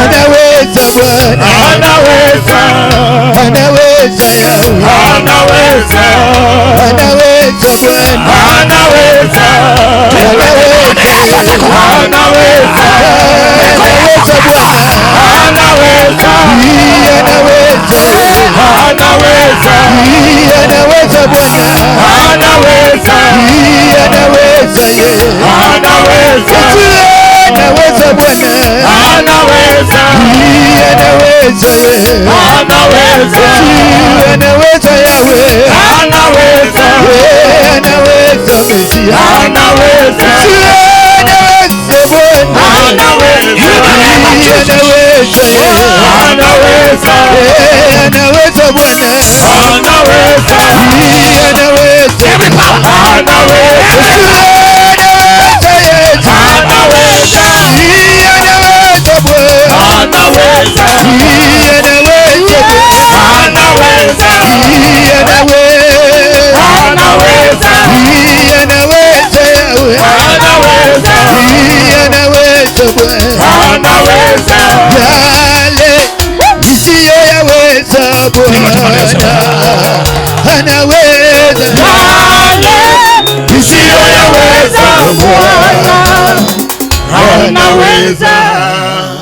Anaweza Bwana, Anaweza. Anaweza Yahweh, Anaweza. Anaweza Bwana, Anaweza. Anaweza, Anaweza. Anaweza Bwana, Anaweza. Anaweza, Anaweza. Anaweza Bwana, Anaweza. Anaweza yeye, Anaweza. Anaweza Bwana, Anaweza. Anaweza yeye, Anaweza. Anaweza Yahweh, Anaweza. Anaweza Mesia, Anaweza. Anaweza Bwana, Anaweza. Anaweza yeye, Anaweza. Anaweza Bwana, Anaweza. Anaweza, Anaweza. Anaweza Yesu, Anaweza. Anaweza Bwana, Anaweza. Anaweza Bwana, Anaweza. Anaweza, Anaweza. Anaweza Yahweh, Anaweza. Anaweza Bwana, Anaweza. Yale isiyoyaweza Bwana anaweza, Yale isiyoyaweza Bwana anaweza.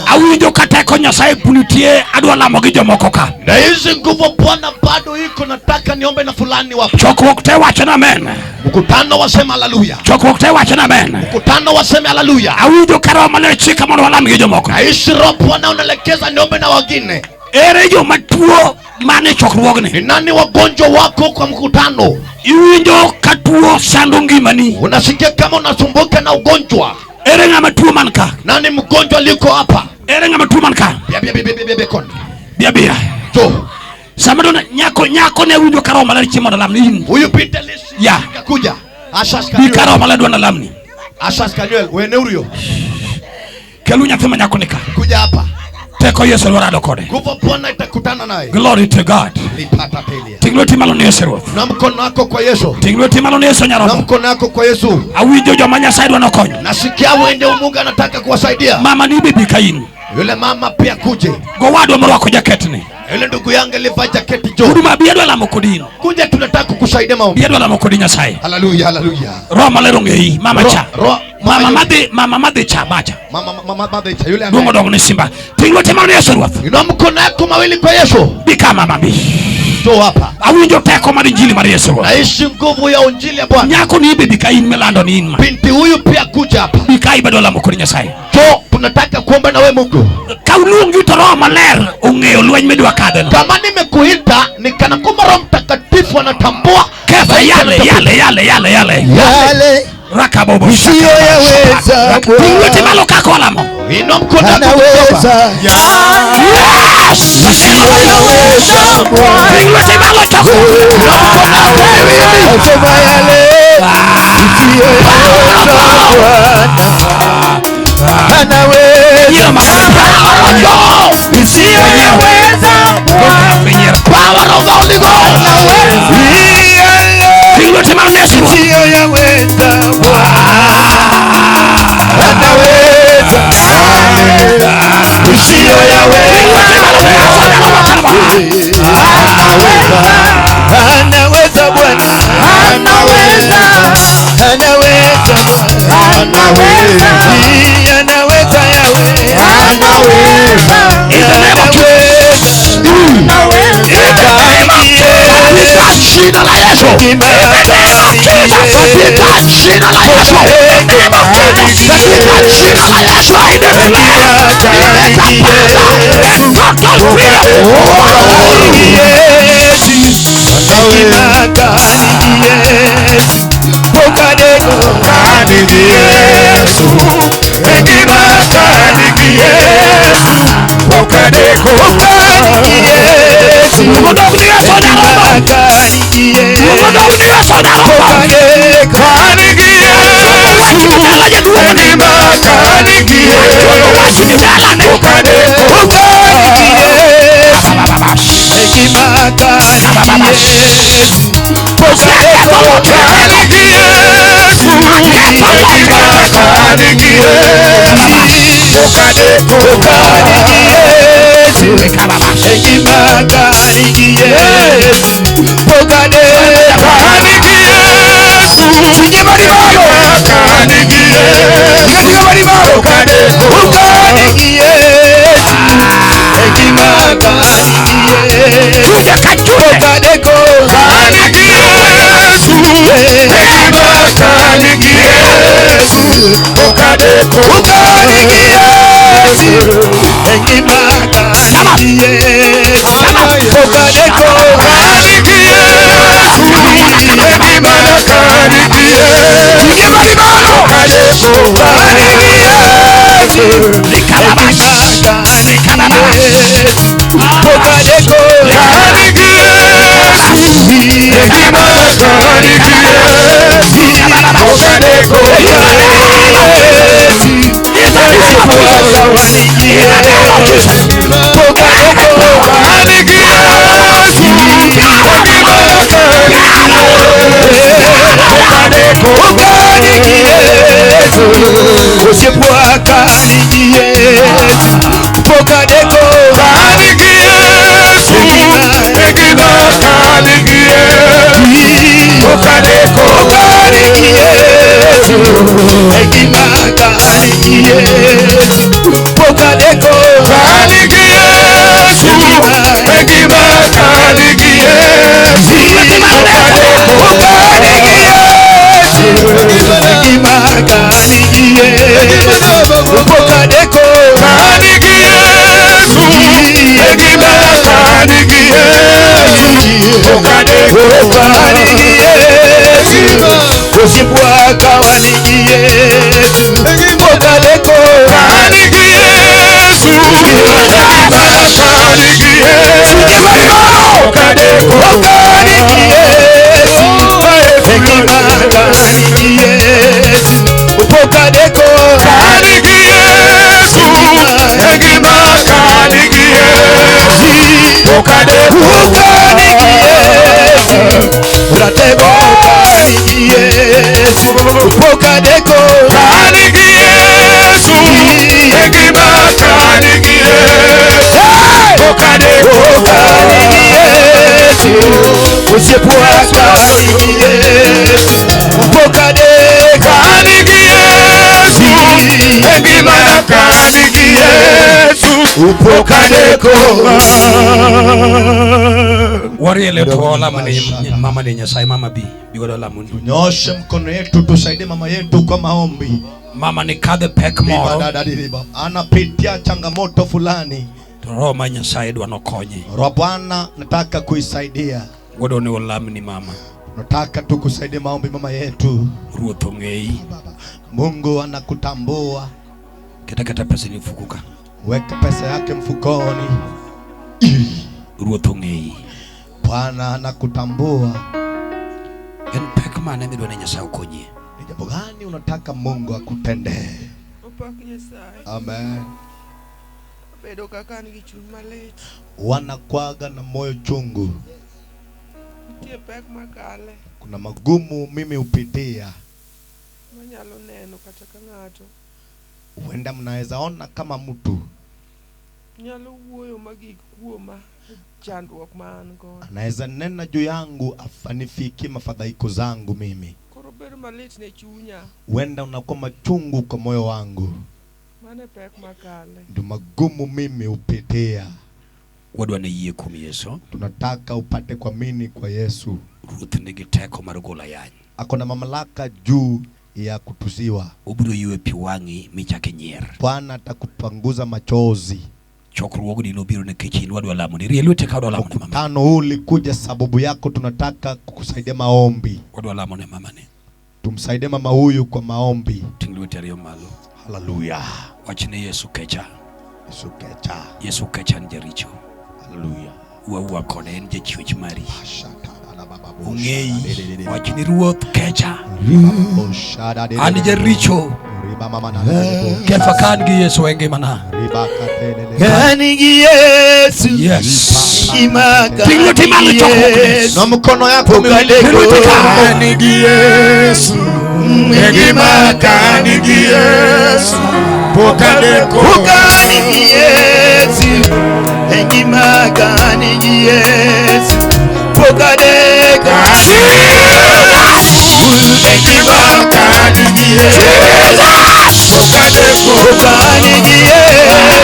Awinjo ka teko Nyasaye nitie adwa lamo gi jomoko ka. Na hizi nguvu Bwana bado iko, nataka niombe na fulani wapo. Chokruok te wacho na amen. Mkutano wasema haleluya. Chokruok te wacho na amen. Mkutano waseme haleluya. Awinjo ka Roho Maler chika mondo walam gi jomoko. Naishi Roho Bwana unaelekeza niombe na wengine. Ere joma tuo mane chokruogni? Ni nani wagonjwa wako kwa mkutano? Iwinjo ka tuo sando ngimani. Unasikia kama unasumbuka na ugonjwa. Ere ng'ama tuo man ka? Nani mgonjwa liko hapa? Ere ng'ama tuo man ka? Bia bia bia bia bia bia kon. Bia bia. Jo. Sama dona nyako nyako ne awinjo ka Roho Maler chika mondo alamni in. Huyu Peter Lisi Ya. kuja. Ashas Bi ka Kanyuel. Roho Maler dwa nalamni. Ashas Kanyuel, wewe huyo. Kelu nyathi ma nyako ni ka. Kuja hapa. Teko Yesu dwa kode. Nguvu Bwana itakutana naye. Glory to God. Lipata telia. Ting lweti malo ni Yesu Ruoth. Na mkono wako kwa Yesu. Ting lweti malo ni Yesu Na Nyarombo. mkono wako kwa Yesu. Awinjo joma Nyasaye dwa nokonyo. Nasikia wende Mungu anataka kuwasaidia. Mama ni bibi ka in. Yule mama pia kuje. Gowadwa morwako jaketni. Yule ndugu yangu alivaa jaketi jo. Huduma bi adwa lamo kodi in. Kuja tunataka kukusaidia maombi. Bi adwa lamo kodi Nyasaye. Haleluya, haleluya. Roho Maler ong'eyi. Mama cha. Mama Mama madhi mama madhi cha macha. Mama mama mama cha yule Duong'o ambaye. dong ne simba. Ting lweti malo ni Yesu Ruoth. Inua mkono wako mawili kwa Yesu. Bi ka mama bi. Njoo hapa. Awinjo teko mar injili mar Yesu Ruoth. Naishi nguvu ya injili ya Bwana. Nyako ni bibi ka in milando ni in ma. Binti huyu pia kuja hapa. Bi ka ibadwa lamo kodi Nyasaye. Njoo tunataka kuomba na wewe Mungu. Ka uluongi to Roho Maler ong'eyo lweny midwa kadheno. Kama nimekuita nikana kwamba Roho Mtakatifu anatambua. Ketho yale yale yale yale yale. Yale Rakabobo. isiyoyaweza Ting lweti Bwana malo kaka olamo. Inua mkono wako anaweza, Yes! isiyoyaweza Bwana Ting lweti malo choko. Asema yale isiyoyaweza Bwana Anaweza. Anaweza Yahweh. Anaweza. In the name of Jesus. In the name of Jesus. Katika jina la Yesu. Katika jina la Yesu. Katika jina la Yesu. Nimetangaza a total freedom. Luongo ni Yesu nyarombo. Luongo ni Yesu nyarombo. Wach ni dala jaduong' ni. Wach ni dala ne. Oseketho loch Aketho loch Chunye ka chunye. Wariele to olamo ni mama ni Nyasaye mama bi bigodo lamoni. Tunyoshe mkono yetu tusaidie mama yetu kwa maombi. Mama ni kadhe pek moro. Anapitia changamoto fulani. To roho mar Nyasaye dwa nokonye. Roho Bwana nataka kuisaidia. Godo ni olamni mama. Nataka tukusaidie maombi mama yetu. Ruoth ong'eyi. Mungu anakutambua. Keta keta pesa ni mfuko ka. Weka pesa yake mfukoni. Ruoth ong'eyi. Bwana anakutambua. En pek mane midwa ni Nyasaye okonyi? Ni jambo gani unataka Mungu akutendee? Opak Nyasaye. Amen. Abedo kaka an gi chuny malit. Wanakwaga na moyo chungu. Nitie pek makale. Kuna magumu mimi hupitia. Manyalo neno kata ka ng'ato. Huenda mnaweza ona kama mtu nyalo wuoyo magik kuoma chandruok ma an godo. Anaweza nena juu yangu afanifikie mafadhaiko zangu mimi. Koro Obedo malit ne chunya. Huenda unakuwa machungu kwa moyo wangu. Mano e pek makale. Ndio magumu mimi hupitia. Wadwa ne yie kuom Yesu. Tunataka upate kuamini kwa Yesu. Ruoth nigi teko mar golo ayany. Ako na mamlaka juu ya kutusiwa. Obiro ywe pi wang'i michak inyier. Bwana atakupanguza machozi. Chokruogni nobiro nikech in wadwa lamoni. Rie lwete ka wadwa lamo ne mama. Mkutano huu ulikuja sababu yako, tunataka kukusaidia maombi. Wadwa lamo ne mamani. Tumsaidie mama huyu kwa maombi. Ting' lwete ariyo malo. Haleluya. Wachne Yesu kecha. Yesu kecha. Yesu kecha en jaricho. Haleluya. Wuo kode en jachwech mari. Ong'eyi. Wachni Ruoth kecha. An jaricho. Kefa ka an gi Yesu e ngimana. Kanigi Yesu. Yes. Imaka. Ting' lweti malo chokruok. Na mkono yako miwili. Ting' lweti ka. Kanigi Yesu, engima kanigi Yesu, pokadeko Kanigi Yesu. Engima kanigi Yesu. Pokadeka. Engima kanigi Yesu, pokadeko Kanigi Yesu.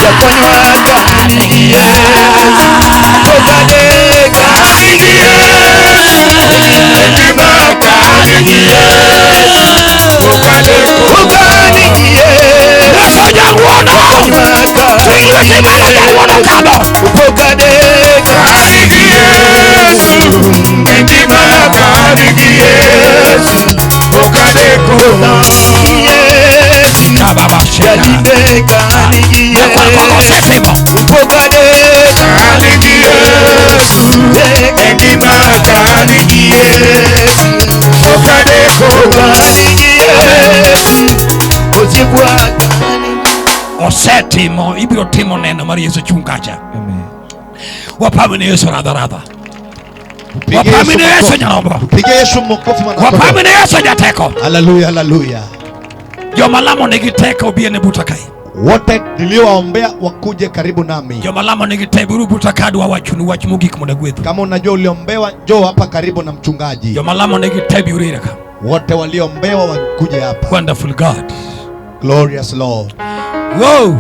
Jakonywa kanigi Yesu. Pokadeka. Kanigi Yesu, engima kanigi Yesu, pokadeko Kanigi Yesu. Yesu jang'wono. Ting' lweti malo jang'wono kado. Pokadeka. Kanigi Yesu, engima kanigi Yesu, pokadeko Yesu. Kababa sheka. Jalinde kanigi Nyakwar koko Yesu. osetimo. Pokadeka. Kanigi Yesu, engima kanigi Yesu, pokadeko Kanigi Yesu. Osiepwa kanigi. Osetimo. Ibiro timo neno mar Yesu chung' kacha. Wapame ne Yesu radha radha. Tupige Wapame ne Yesu makofi. nyarombo. Tupige Yesu makofi mwana Wapame kondoo. ne Yesu jateko. Haleluya, haleluya. Joma lamo nigi teko obi ne buta kae. Wote niliowaombea wakuje karibu nami. Joma lamo nigi teko biro buta ka adwa wachonu wach mogik mondo agwedhu. Kama unajua uliombewa, njoo hapa karibu na mchungaji. Joma lamo nigi teko biro ira ka. Wote walioombewa wakuje hapa. Wonderful God. Glorious Lord. Wow.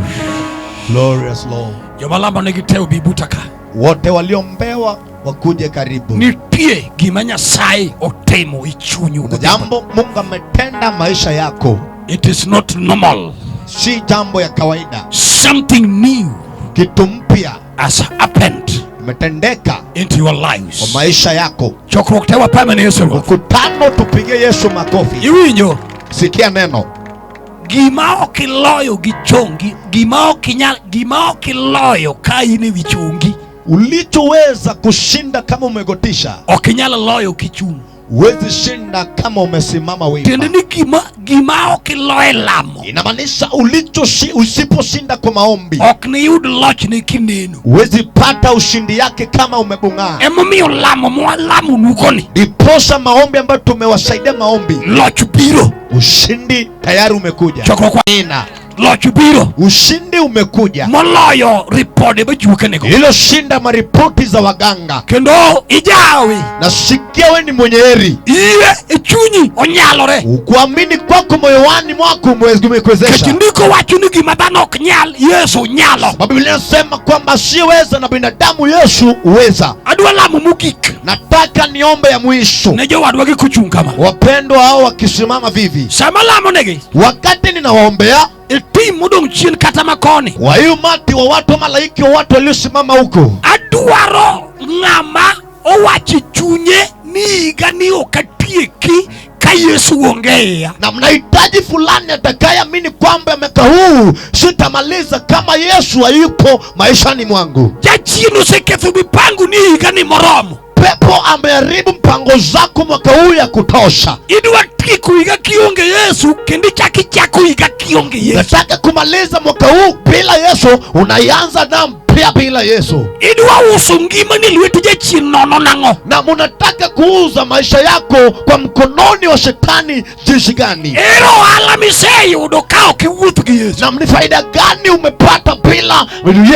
Glorious Lord. Joma lamo nigi teko bi buta ka. Wote walioombewa wakuje karibu. Nitie gima Nyasaye otimo e chunyu. Kuna jambo Mungu ametenda maisha yako, It is not normal. si jambo ya kawaida. Something new Kitu mpya has happened imetendeka into your kwa lives. maisha yako. Chokruok te wapame ne Yesu Ruoth. Mkutano, tupige Yesu makofi. Iwinjo Sikia neno, gima ok iloyo gi chongi, gima ok inyal, gima ok iloyo ka in ewi chongi, ulichoweza kushinda kama umegotisha, ok inyal loyo kichung'. huwezi shinda kama umesimama Tiende wima. ni gima ok ilo e lamo Inamaanisha usiposhinda kwa maombi, ok niyud lochne kineno. huwezi pata ushindi yake kama umebung'aa. Emomiyo lamo mwalamonu koni Ndiposa maombi ambayo tumewasaidia maombi, loch biro. ushindi tayari umekuja. Chokruok wa Nina, loch biro ushindi umekuja, moloyo ripode majuoke nego. ililoshinda maripoti za waganga. Kendo ijawi Nasikia we ni mwenye heri, iye e chunyi onyalore. ukuamini kwako moyowani mwako Nikech umekuwezesha. ndiko wacho ni gima dhano ok nyal Yesu nyalo. Sababu Biblia inasema kwamba asiyeweza na binadamu Yesu huweza. Adwa lamo mogik Nataka niombe ya mwisho, ne jowadwa gi kochung' kama. wapendwa hao wakisimama vivi, Sama lamonegi wakati ninawaombea e tim modong' chien kata makoni, kwa hiyo umati wa watu, malaiki wa watu waliosimama huko, adwaro ng'ama owacho e chunye ni higani ok atieki ka Yesu onge iya. na mnahitaji fulani atakayeamini kwamba mwaka huu sitamaliza kama Yesu hayupo maishani mwangu. Jachien oseketho mipango ni higani moromo. Pepo ameharibu mpango zako mwaka huu ya kutosha. Idwa tieko higa kionge Yesu kendo ichako ichako higa kionge Yesu. Nataka kumaliza mwaka huu bila Yesu, unaianza na mpya bila Yesu, Idwa uso ngimani e lwet jachien nono nang'o? na munataka kuuza maisha yako kwa mkononi wa shetani jinsi gani? Ere ohala miseyudo ka ok iwuoth gi Yesu? Na ni faida gani umepata bila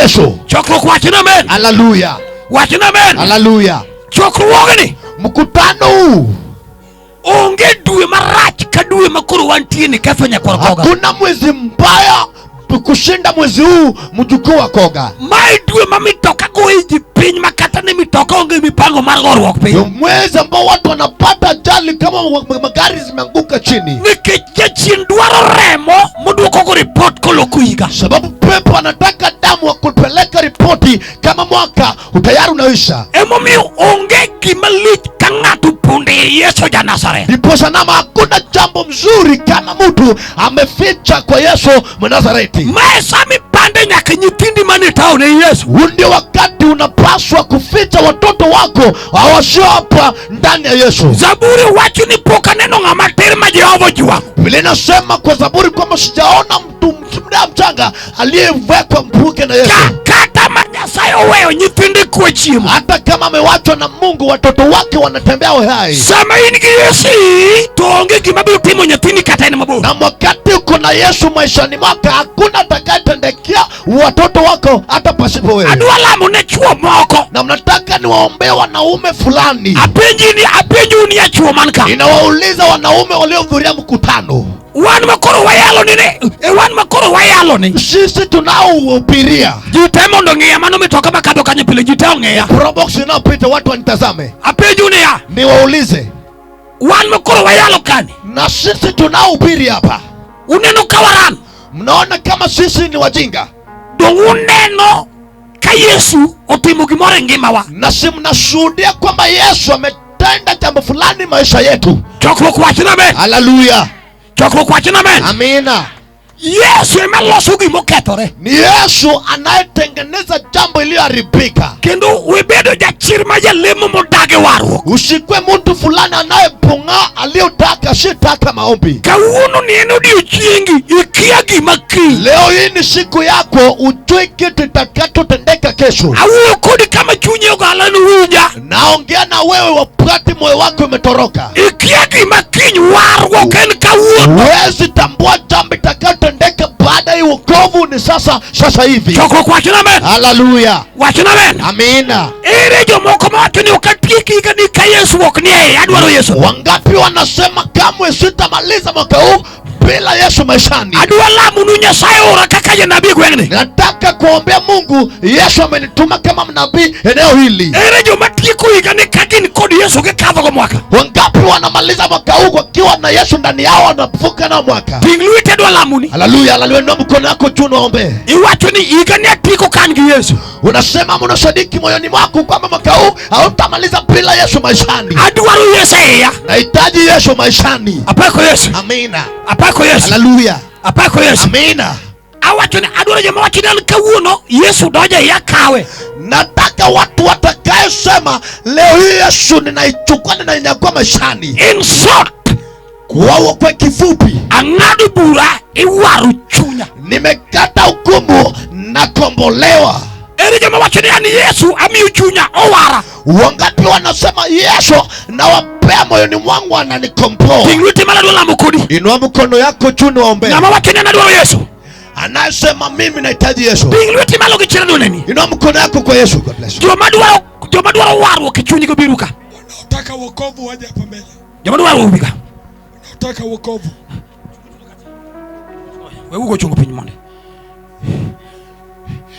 Yesu? Chokruok wachna amen. Haleluya, Wachna amen. haleluya. Chokruogni Mkutano huu Onge dwe marach ka dwe ma koro wantie ni ketho nyakwar Koga. Hakuna mwezi mbaya kushinda mwezi huu, mjukuu wa Koga. Mae dwe ma mitoka goyo ji piny ma kata ni mitoka onge mipango mar goruok Ni piny. mwezi ambao watu wanapata ajali kama magari zimeanguka chini, Nikech jachien dwaro remo moduokogo ripot koloko higa. sababu pepo anataka damu wa kupeleka ripoti kama mwaka utayari unaisha. Emomiyo onge gima lich ka ng'ato pondo e Yesu ja Nazareth. Ndiposa nama hakuna jambo mzuri kama mtu ameficha kwa Yesu Mnazareti. Mae sama ipande nyaka nyithindi manie taon e Yesu. Huu ndio wakati unapaswa kuficha watoto wako wasio hapa ndani ya Yesu. Zaburi wacho ni pok aneno ng'ama tir ma Jehova ojwang'o. Biblia inasema kwa Zaburi kwamba sijaona mtu mda mchanga aliyewekwa mpuke na Yesu. Kata ma Nyasaye oweyo nyithinde kwe chiemo. Hata kama amewachwa na Mungu, watoto wake wanatembea hai. Sama in gi Yesu to onge gima biro timo nyathini kata en mabor. Na wakati uko na Yesu maishani mwako, hakuna atakayetendekea watoto wako hata pasipo wewe. Adwa lamo ne chuo moko. Na mnataka niwaombee wanaume fulani. Apenji ni apenju ni achuo man ka. Ninawauliza wanaume waliohudhuria mkutano, Wan makoro wayalo ni ne e wan makoro wayalo ni. sisi tunaohubiria Ji te mondo ong'iya mano mitoka makadho kanyo pile ji te ong'iya. Probox inayopita watu wanitazame, Apenju niya niwaulize, wan makoro wayalo kani. na sisi tunaohubiri hapa, Uneno ka waran. mnaona kama sisi ni wajinga? Dong uneno ka Yesu otimo gimoro e ngimawa. Na si mnashuhudia kwamba Yesu ametenda jambo fulani maisha yetu? Chokruok wachna amen. Haleluya, Chokruok wachna amen. amina. Yesu ema loso gimokethore. Ni Yesu anayetengeneza jambo iliyoharibika. Kendo webedo jachir ma jalemo modagi warruok. Usikwe mtu fulani anayepung'a aliyotaka sitaka maombi. Kawuono ni en odiochiengi ikia gima kiny. Leo hii ni siku yako, ujui kitu itakachotendeka kesho. Awuoyo kodi kama chunyi ogala ni winja. Naongea na wewe wakati moyo wako umetoroka. Ikia gima kiny warruok en kawuono. Huwezi tambua jambo itakayotendeka baada ya wokovu ni sasa, sasa hivi. Chokruok wachna amen. Haleluya, Wachna amen. amina. Ere jomoko mawacho ni ok atiek higani ka Yesu ok ni e iye, adwaro Yesu. Wangapi wanasema kamwe sitamaliza mwaka huu bila Yesu maishani? Adwa lamonu Nyasaye ora kaka janabi e gweng'ni. Nataka kuombea Mungu, Yesu amenituma kama mnabii eneo hili. Ere joma tieko higani ka gin kod Yesu gikadhogo mwaka. Wangapi wanamaliza mwaka huu wakiwa na Yesu ndani yao, wanavuka nao mwaka? Ting' lweti adwa lamoni. Haleluya, haleluya. Inua mkono wako juu niwaombee. Iwacho ni higani atieko ka an gi Yesu. Unasema unasadiki moyoni mwako kwamba mwaka huu hautamaliza bila Yesu maishani. Adwaro Yesu e iya. Nahitaji Yesu maishani. Apako Yesu. Amina, Apako Yesu. haleluya, Apako Yesu. amina. Awacho ni adwaro joma wacho ni an kawuono Yesu donjo e iya kawe. Nataka watu watakayosema leo hii Yesu ninaichukua, ninainyakua maishani. In short, Kwa kifupi, ang'ado bura iwaro chunya. nimekata hukumu na kombolewa. Ere joma wacho ni an Yesu amiyo chunya owara. Wangapi wanasema Yesu nawapea moyoni mwangu ananikomboa? Ting' lweti malo adwa lamo kodi. Inua mkono yako juu niwaombee. Ng'ama wacho ni an adwaro Yesu. Anayesema mimi nahitaji Yesu, Ting' lweti malo gi chir adwa inua mkono yako kwa Yesu. God bless you. Joma dwaro warruok e chunygi obiro ka. Wanaotaka wokovu waje hapa mbele. Joma dwaro obi ka. Wanaotaka wokovu. Weuru ochungo piny mondi.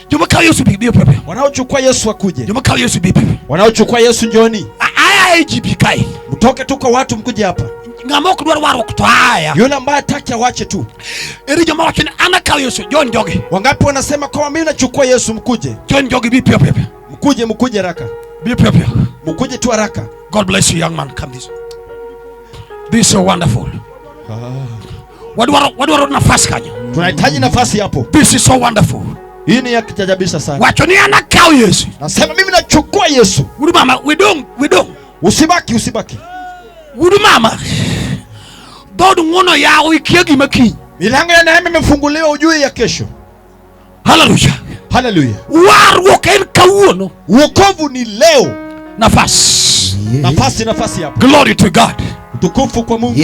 Joma kawo Yesu bi piyo piyo. Wanaochukua Yesu wakuje. Joma kawo Yesu bi piyo. Wanaochukua Yesu njoni. Aya e ji bi kae. Mtoke tu kwa watu mkuje hapa. Ng'ama ok dwar warruok to aya. Yule ambaye hataki awache tu. Ere joma wacho ni an akawo Yesu, John jogi. Wangapi wanasema kwamba mimi nachukua Yesu mkuje? John jogi bi piyo piyo. Mkuje, mkuje haraka. Bi piyo piyo. Mkuje tu haraka. God bless you young man. Come this. This is so wonderful. Wadwaro nafasi kanyo. Tunahitaji nafasi hapo. This is so wonderful. Hii ni ya kutajabisha sana. Wacho ni an akawo Yesu. Nasema mimi nachukua Yesu. Wudu mama, we don't, we don't. Usibaki, usibaki. Wudu mama. Dhood ng'wono yawo ikia gima kiny. Milango ya neema imefunguliwa, ujui ya kesho. Hallelujah. Haleluya. Warruok en kawuono. Wokovu ni leo. Nafas. Nafasi, nafasi hapo. Glory to God. Utukufu kwa Mungu.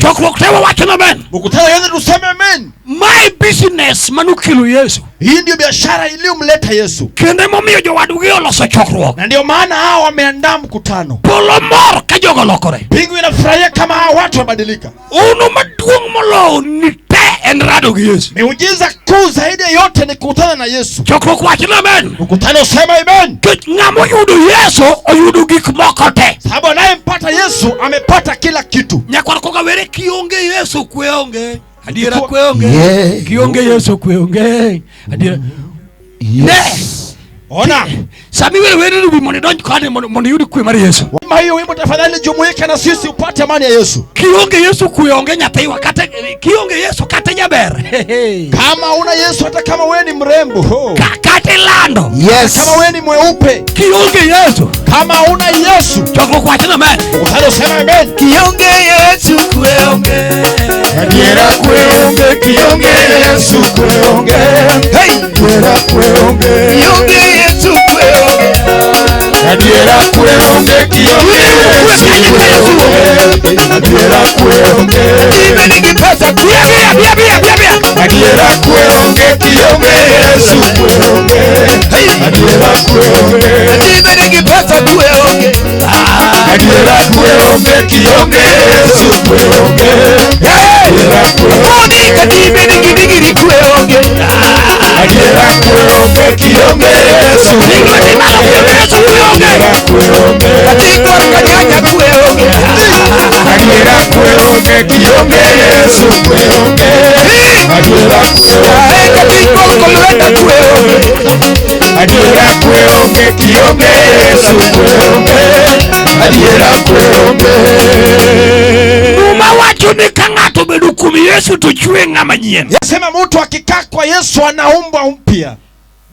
Chokruok te wawacho ni amen. Mkutano yote tuseme amen. Mae busy business manokelo Yesu. Hii ndio biashara iliyomleta Yesu. Kendo emomiyo jowadgi oloso chokruok. Na ndio maana hao wameandaa mkutano. Polo mor ka jogo olokore. Mbingu inafurahia kama hao watu wamebadilika. Uno maduong' moloyo ni te en rado gi Yesu. Miujiza kuu zaidi ya yote ni kukutana na Yesu. Chokruok wach ni amen. Mkutano sema amen. Nikech ng'ama oyudo Yesu oyudo gik moko te. Sababu anayempata Yesu amepata kila kitu. Nyakwar kogawere kionge Yesu kwe onge. Adiera kwe onge. Kionge Yesu kwe onge. Adiera. Ne. Ona. Sami were were rubi mondo idonj kode mondo iyud kwe mar Yesu. Kama hiyo wimbo tafadhali jumuika na sisi upate amani ya Yesu. Kionge Yesu kwe onge nyathiwa kata kionge Yesu kata jaber. Kama una Yesu hata kama wewe ni mrembo. Ho. Kata ilando. Yes. Kama wewe ni mweupe. Kionge Yesu. Kama una Yesu. Chokruok wach ni amen. Mkutano sema amen. Kionge Yesu kwe onge. Adiera kwe onge, kionge Yesu kwe onge. Hey! Adiera kwe onge. Kionge Yesu kwe onge. Adiera kwe onge, kionge Yesu kwe onge. Adiera kwe onge. Ibe nigi pesa Bia bia bia bia bia bia. Adiera kwe onge, kionge Yesu kwe onge. Hey! Adiera kwe onge. Ibe nigi pesa kwe onge. Adiera kwe onge, kionge Yesu kwe onge. Hey! Adiera kwe onge. Katibe nigi digiri kwe onge. Adiera kwe onge, kionge Yesu kwe onge. Adiera kwe onge. Katiko kanyanya kwe onge. Adiera kwe onge, kionge Yesu kwe onge. Adiera kwe onge. Katiko kolweta kwe onge. Adiera kwe onge, kionge Yesu kwe onge. Adiera kwe onge. Muma wacho ni ka ng'ato obedo kuom Yesu to chwe ng'ama nyien. Yasema mtu akikaa kwa Yesu anaumbwa mpya.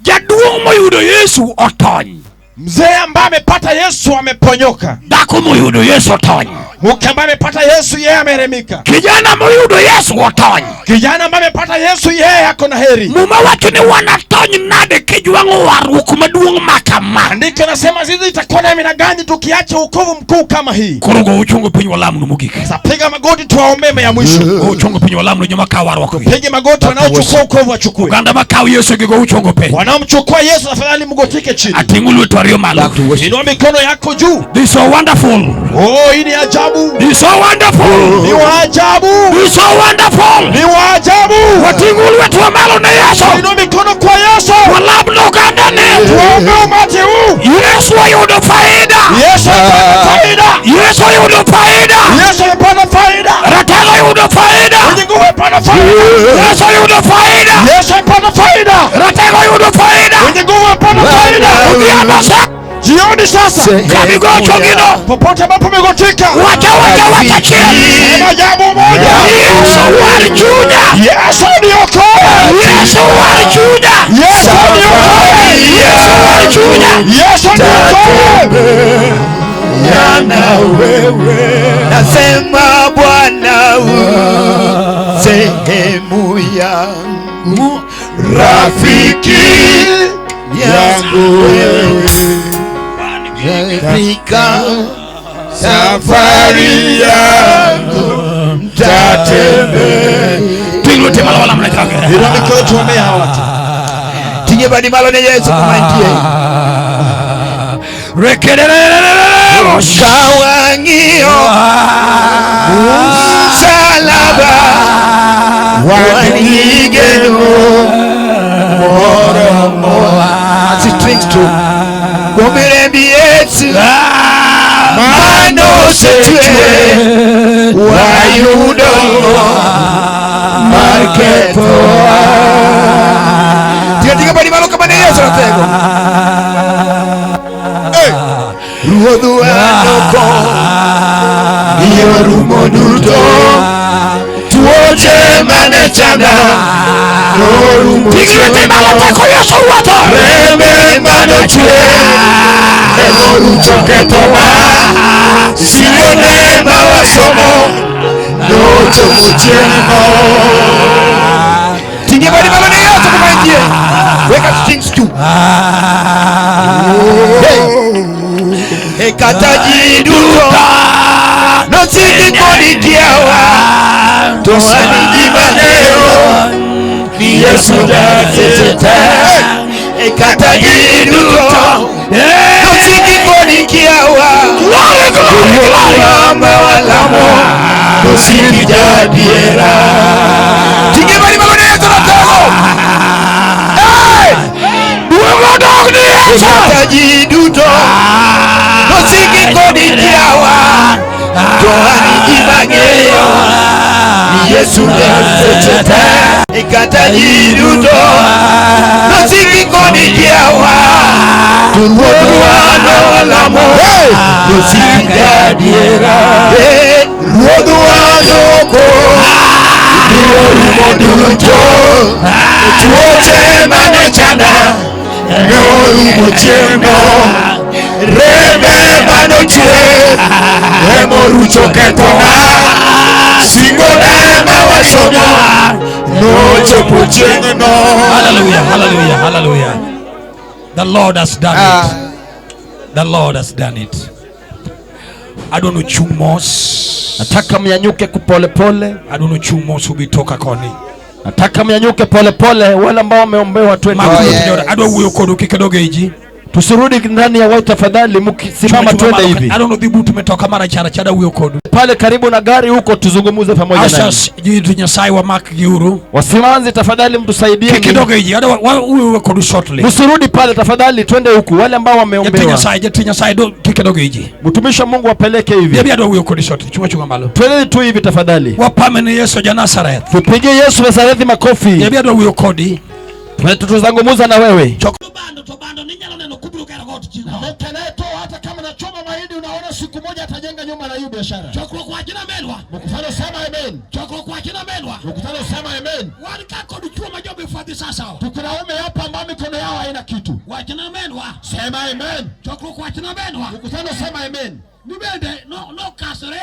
Jaduong' moyudo Yesu otony. Mzee ambaye amepata Yesu ameponyoka. Dhako moyudo Yesu otony. Mke ambaye amepata Yesu yeye ameremika. Kijana moyudo Yesu otony. Kijana ambaye amepata Yesu yeye ako na heri. Muma wacho ni wanatony nade kijwang'o warruok maduong' ma kama. Andiko nasema sisi itakuwa na namna gani tukiacha wokovu mkuu kama hii? Koro go uchungu piny walamnu mogik. Sasa piga magoti tuwaombee ya mwisho. Go uchungu piny walamnu joma kawo warruok gi. Pige magoti wanaochukua wokovu wachukue. Oganda makawo Yesu gi go uchungu piny. Wanaomchukua Yesu afadhali mgotike chini. Ating'o lwetu ariyo malo. Inua mikono yako juu. This is so wonderful. Oh, hii ni ajabu. This is so wonderful. Ni wa ajabu. This is so wonderful. Ni wa ajabu. Wating'o lwetu malo ne Yesu. Inua mikono kwa Yesu. Walamno oganda ne. Tuombe umati huu. Yesu oyudo faida. Yesu amepata faida. Yesu oyudo faida. Yesu amepata faida. Ratelo oyudo faida. Mwenye nguvu amepata faida. Yesu oyudo faida. Yesu amepata faida. Ratelo oyudo faida. Mwenye nguvu amepata faida. Odhiambo sa Jioni sasa. kamigocho gino. Popote ambapo umegotika. Wacha wacha wacha chini. Sema jambo moja. Yesu war chunya. Yesu niokoe. Yesu war chunya. Yesu niokoe. Yesu war chunya. Yesu niokoe. Yana wewe nasema Bwana u sehemu yangu, rafiki yangu wewe katika safari yangu mtatembea. Ting'o lwete malo walamne joge. Inua mikono tuombee hawa watu. Tinye badi malo ne Yesu kumantie. Rekerererererero. Kawang'io msalaba wanigeno moromo. As it drinks to Gomirembi Yesu mano setwe wayudo mar ketho. Tiga tiga badi malo kama ne Yesu ratego. Ruodh wanoko miyo rumo duto tuoche mane chanda norumo Ting'o lwete malo teko Yesu wuotho. Rembe manochwe emorucho kethowa siwone mawasomo nochopo chieng'no. Tinye badi malo ne Yesu kumantie. Weka strings juu. Hey. Kata ji duto nosiki kodi kiawa to an gi mang'eyo ni Yesu dak seche te kata ji duto nosiki kodi kiawa. Glory, glory, glory. Ruodhwa ma walamo osiki jadiera. Tinge badi malo ne Yesu ratego. Hey! Duong' odog ni Yesu. Kata ji duto nosiki kodi kiawa, to an gima ang'eyo ni Yesu dak seche te kata ji duto nosiki kodi kiawa, to Ruodhwa ma walamo osiki jadiera. Eh, Ruodhwa noko biro rumo duto, tuoche mane chanda norumo chieng'no, rembe manochwer emorucho kethona, singone ma wasomo nochopo chieng'no. Hallelujah, hallelujah, hallelujah. The Lord has done it. The Lord has done it. Adwa nuchung' mos. Nataka mnyanyuke polepole. Adwa nuchung' mos ubitoka koni. Nataka mnyanyuke polepole, wale ambao wameombewa twende. Mak Oh, luet yes. joda. Adwa wuoyo kodu kik adog ei ji. Tusirudi ndani ya watu tafadhali, mkisimama twende hivi Adwa nodhi but metoka marachar achar awuoyo kodu. Pale karibu na gari huko, tuzungumuze pamoja nanyi. Ushers, ji Nyasaye wamak giuru. Wasimanzi tafadhali, mtusaidie. Kik idog ei ji. Adwa wuoyo kodu shortly. Msirudi pale tafadhali, twende huku. Wale ambao Jatich wameombewa, Nyasaye, jatich Nyasaye, kik idog ei ji. Mtumishi wa Mungu wapeleke hivi, Bi adwa wuoyo kodi shortly. Chunga chunga malo. Twende tu hivi tafadhali. Wapame ni Yesu ja Nazareth. Tupigie Yesu Nazareti makofi. Bi adwa wuoyo kodi. Tutazungumza na wewe. Bando to bando ninyalo neno kubiro gero got chieng'. Anayetoa hata kama nachoma mahindi, unaona siku moja atajenga nyumba na hiyo biashara. Chokruok wachna melwa. Mkutano sema amen. Chokruok wachna melwa. Mkutano sema amen. Wan ka kod chwo ma jobifadhi sasa. Tuko na waume hapa ambao mikono yao haina kitu. Wachna melwa. Sema amen. Chokruok wachna melwa. Mkutano sema amen. Ni bende no no kasore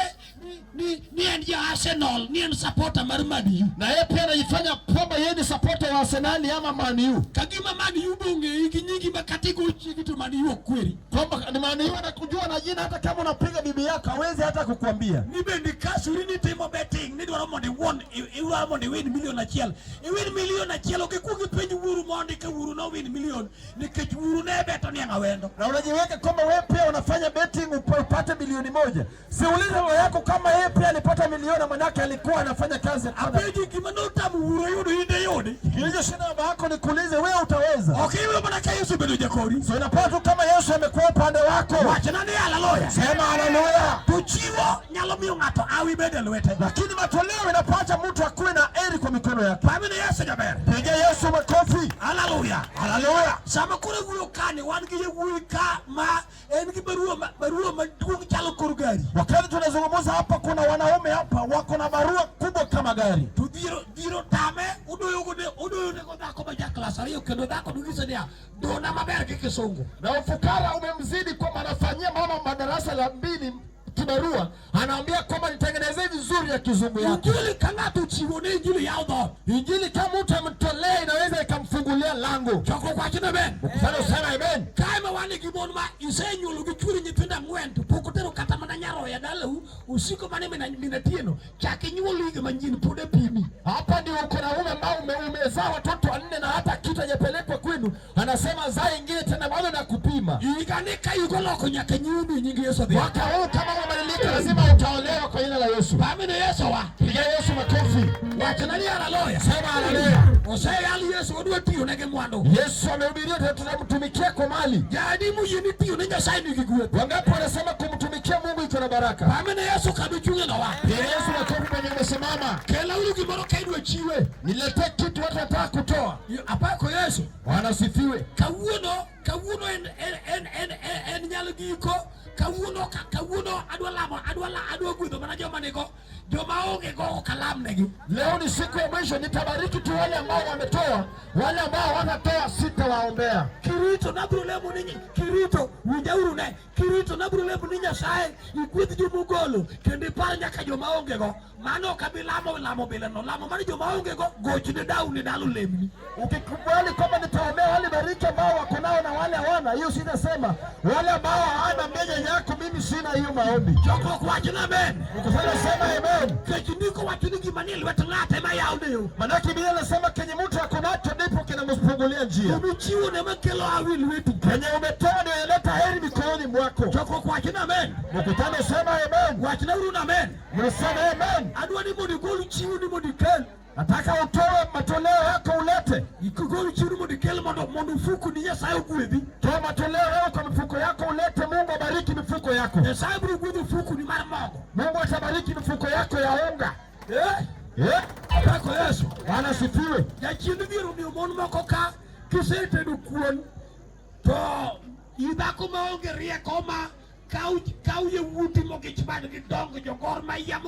ni en ja Arsenal, ni en supporter mar Man U. Na yeye pia anajifanya kwamba yeye ni supporter wa Arsenal ama Man U. Kagima Man U bong'eyi gi nyingi ma kata igo chiegi to Man U ok kweri. Kwamba ni Man U anakujua na jina, hata kama unapiga bibi yako hawezi hata kukuambia. Ni bende kasuri ni timo betting ni dwaro mondo iwon idwaro mondo iwin milion achiel. Iwin milion achiel ok ikuong ipenj wuoru mondi ka wuoru nowin milion nikech wuoru ne beto niang' awendo. Na unajiweka kwamba wewe pia unafanya betting upate milioni 1. Siulize baba yako kama yeye pia alipata milioni, manake alikuwa anafanya kazi ya kufanya. Apenji gima notamo wuoro yudo inde yudi. Kilichoshinda baba yako nikuulize, wewe utaweza? Ok iyudo mana ka Yesu obedo jakori. So inapata tu kama Yesu amekuwa upande wako. Wachna ni haleluya. Sema haleluya. To chiwo nyalo miyo ng'ato awi bede e lwete. Lakini matoleo inapata mtu akuwe na heri kwa mikono yake. Pamine Yesu jaber. Piga Yesu makofi. Haleluya. Haleluya. Sama koro wuoyo kani wan gi yawuoyi ka ma en gi barua maduong' chalo kor gari. Wakati tunazungumza hapa, kuna wanaume hapa wako na barua kubwa kama gari. To dhiero tame odoyo go dhako ma ja klas ariyo kendo dhako nonyise niya dona maber gi kisungu. Na ufukara umemzidi kwamba anafanyia mama madarasa la 2 kibarua, anaambia kwamba nitengenezee vizuri ya kizungu yako. Injili ka ng'ato ochiwo ne injili yawo dhoot. Injili kama mtu amtolea inaweza ikamfungulia lango. Chokruok wachno amen. Mkutano sema amen. Kae ma wan gi mon ma isenyuolo gi chuori nyithindo ang'wen to pok otero kata mana nyaroya dalau usiko mane mina tieno chak inyuol higa manyien pod apimi. Hapa ndio uko na ume ambao umezaa watoto 4 na hata kitu hajapelekwa kwenu, anasema zaa ingine tena bado na kupima. Higa ni ka higa oloko nyaka nyuomi nying Yesu odhi. Mwaka huu kama umebadilika lazima utaolewa kwa jina la Yesu. Pamine Yesu wa. Piga Yesu makofi. Wachna ni haleluya. Sema haleluya. Oseyal Yesu odwa tiyo ne gi mwandu. Yesu amehubiria tunamtumikia kwa mali. Jadi moyie ni tiyo ne Nyasaye nigi gweth. Wangapi wanasema kumtumikia Mungu iko na baraka? Pamine Yesu kama ichung'e no wa. Piga Yesu makofi mwenye umesimama. Kela uru gimoro ka idwa chiwe. Niletee kitu watu wanataka kutoa. Apako Yesu. Bwana sifiwe. Kawuono en nyalo giko. Kawuono kawuono adwa lamo adwa gwedho mana joma nigo. Joma onge go ok alamnegi. Leo ni siku ya mwisho, nitabariki tu wale ambao wametoa, wale ambao hawatatoa sitawaombea. Kirito nabiro lemo ni Kirito winjauru ne. Kirito nabiro lemo ni Nyasaye igwedh jomogolo kendo ipar nyaka joma onge go. Mano ok abi lamo bileno. Lamo mar joma onge go gochne dauni dalo lemni. Ukikubali kwamba nitaombea wale bariki ambao wako nao na wale hawana, hiyo sitasema. Wale ambao hawana mbele yako, mimi sina hiyo maombi. Chokruok wachna amen. Mkutano sema amen. Amen. Kech ndiko wacho ni gima nie lwet ng'ato ema yawne yo. Manake Biblia inasema kenye mtu ako nacho ndipo kinamfungulia njia. Umichiwo ne makelo hawi e lweti. Kenye umetoa ndio inaleta heri mikononi mwako. Chokruok wach ni amen. Mkutano sema amen. Wachna uru ni amen. Mseme amen. Adwa ni mondo igol chiwo ni mondo ikel. Nataka utoe matoleo yako ulete. Igol chiwo ni mondo ikel mondo mfuko ni Nyasaye ogwedhi. Toa matoleo yako kwa mifuko yako ulete, Mungu abariki mifuko yako. Nyasaye biro gwedho mfuko ni mar mogo. Mungu atabariki mifuko yako ya unga. Eh? Eh? Apako Yesu. Bwana sifiwe. Jachien dhier omiyo mon moko ka kisetedo kuon to idhako maonge rieko ma kaw yawuoti mogich man gi dongo jogor mahia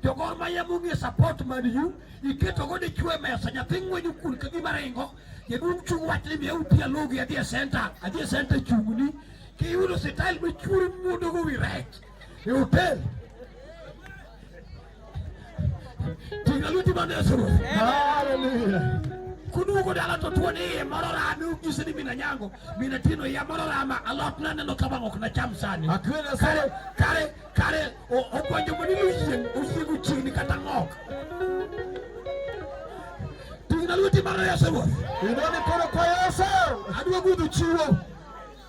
jogor mahia mong'e support man yu iketo go dichwo e mesa nyathi ng'wenyo kuon ka gima ringo jaduong' chung' wach ni miya upi alogi adhi e center adhi e center chung'ni kiyudo sitail ma chuori muodo go wi rech e hotel Ting'a lweti malo Yesu Ruoth. Hallelujah. Kuduogo dala to tuo ni iye moro rame onyise ni mina nyango mina tino iya moro rama alot naneno ka wang' ok nacham sani. Akwena Kare kare kare ogwanjo manilo yieng' oyieng' ochiegni kata ng'ok. Ting'a lweti malo Yesu Ruoth. Inua mikono kwa Yesu. Adwa gwedho chiwo.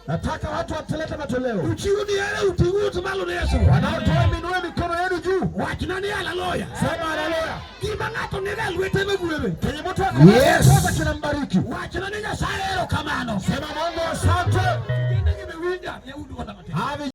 Nataka watu wataleta matoleo. Uchiwo ni ere uting'o lweti malo ne Yesu. Wanaotoa minue mikono yenu juu. Wachna ni haleluya. Sema haleluya. Gima ng'ato nigo e lwete magwedhe. Kenye mtu ako Yes. nacho kinambariki. Wachna ni Nyasaye erokamano. Sema Mungu asante. Kende gima winja, yaudu kata matin. Havi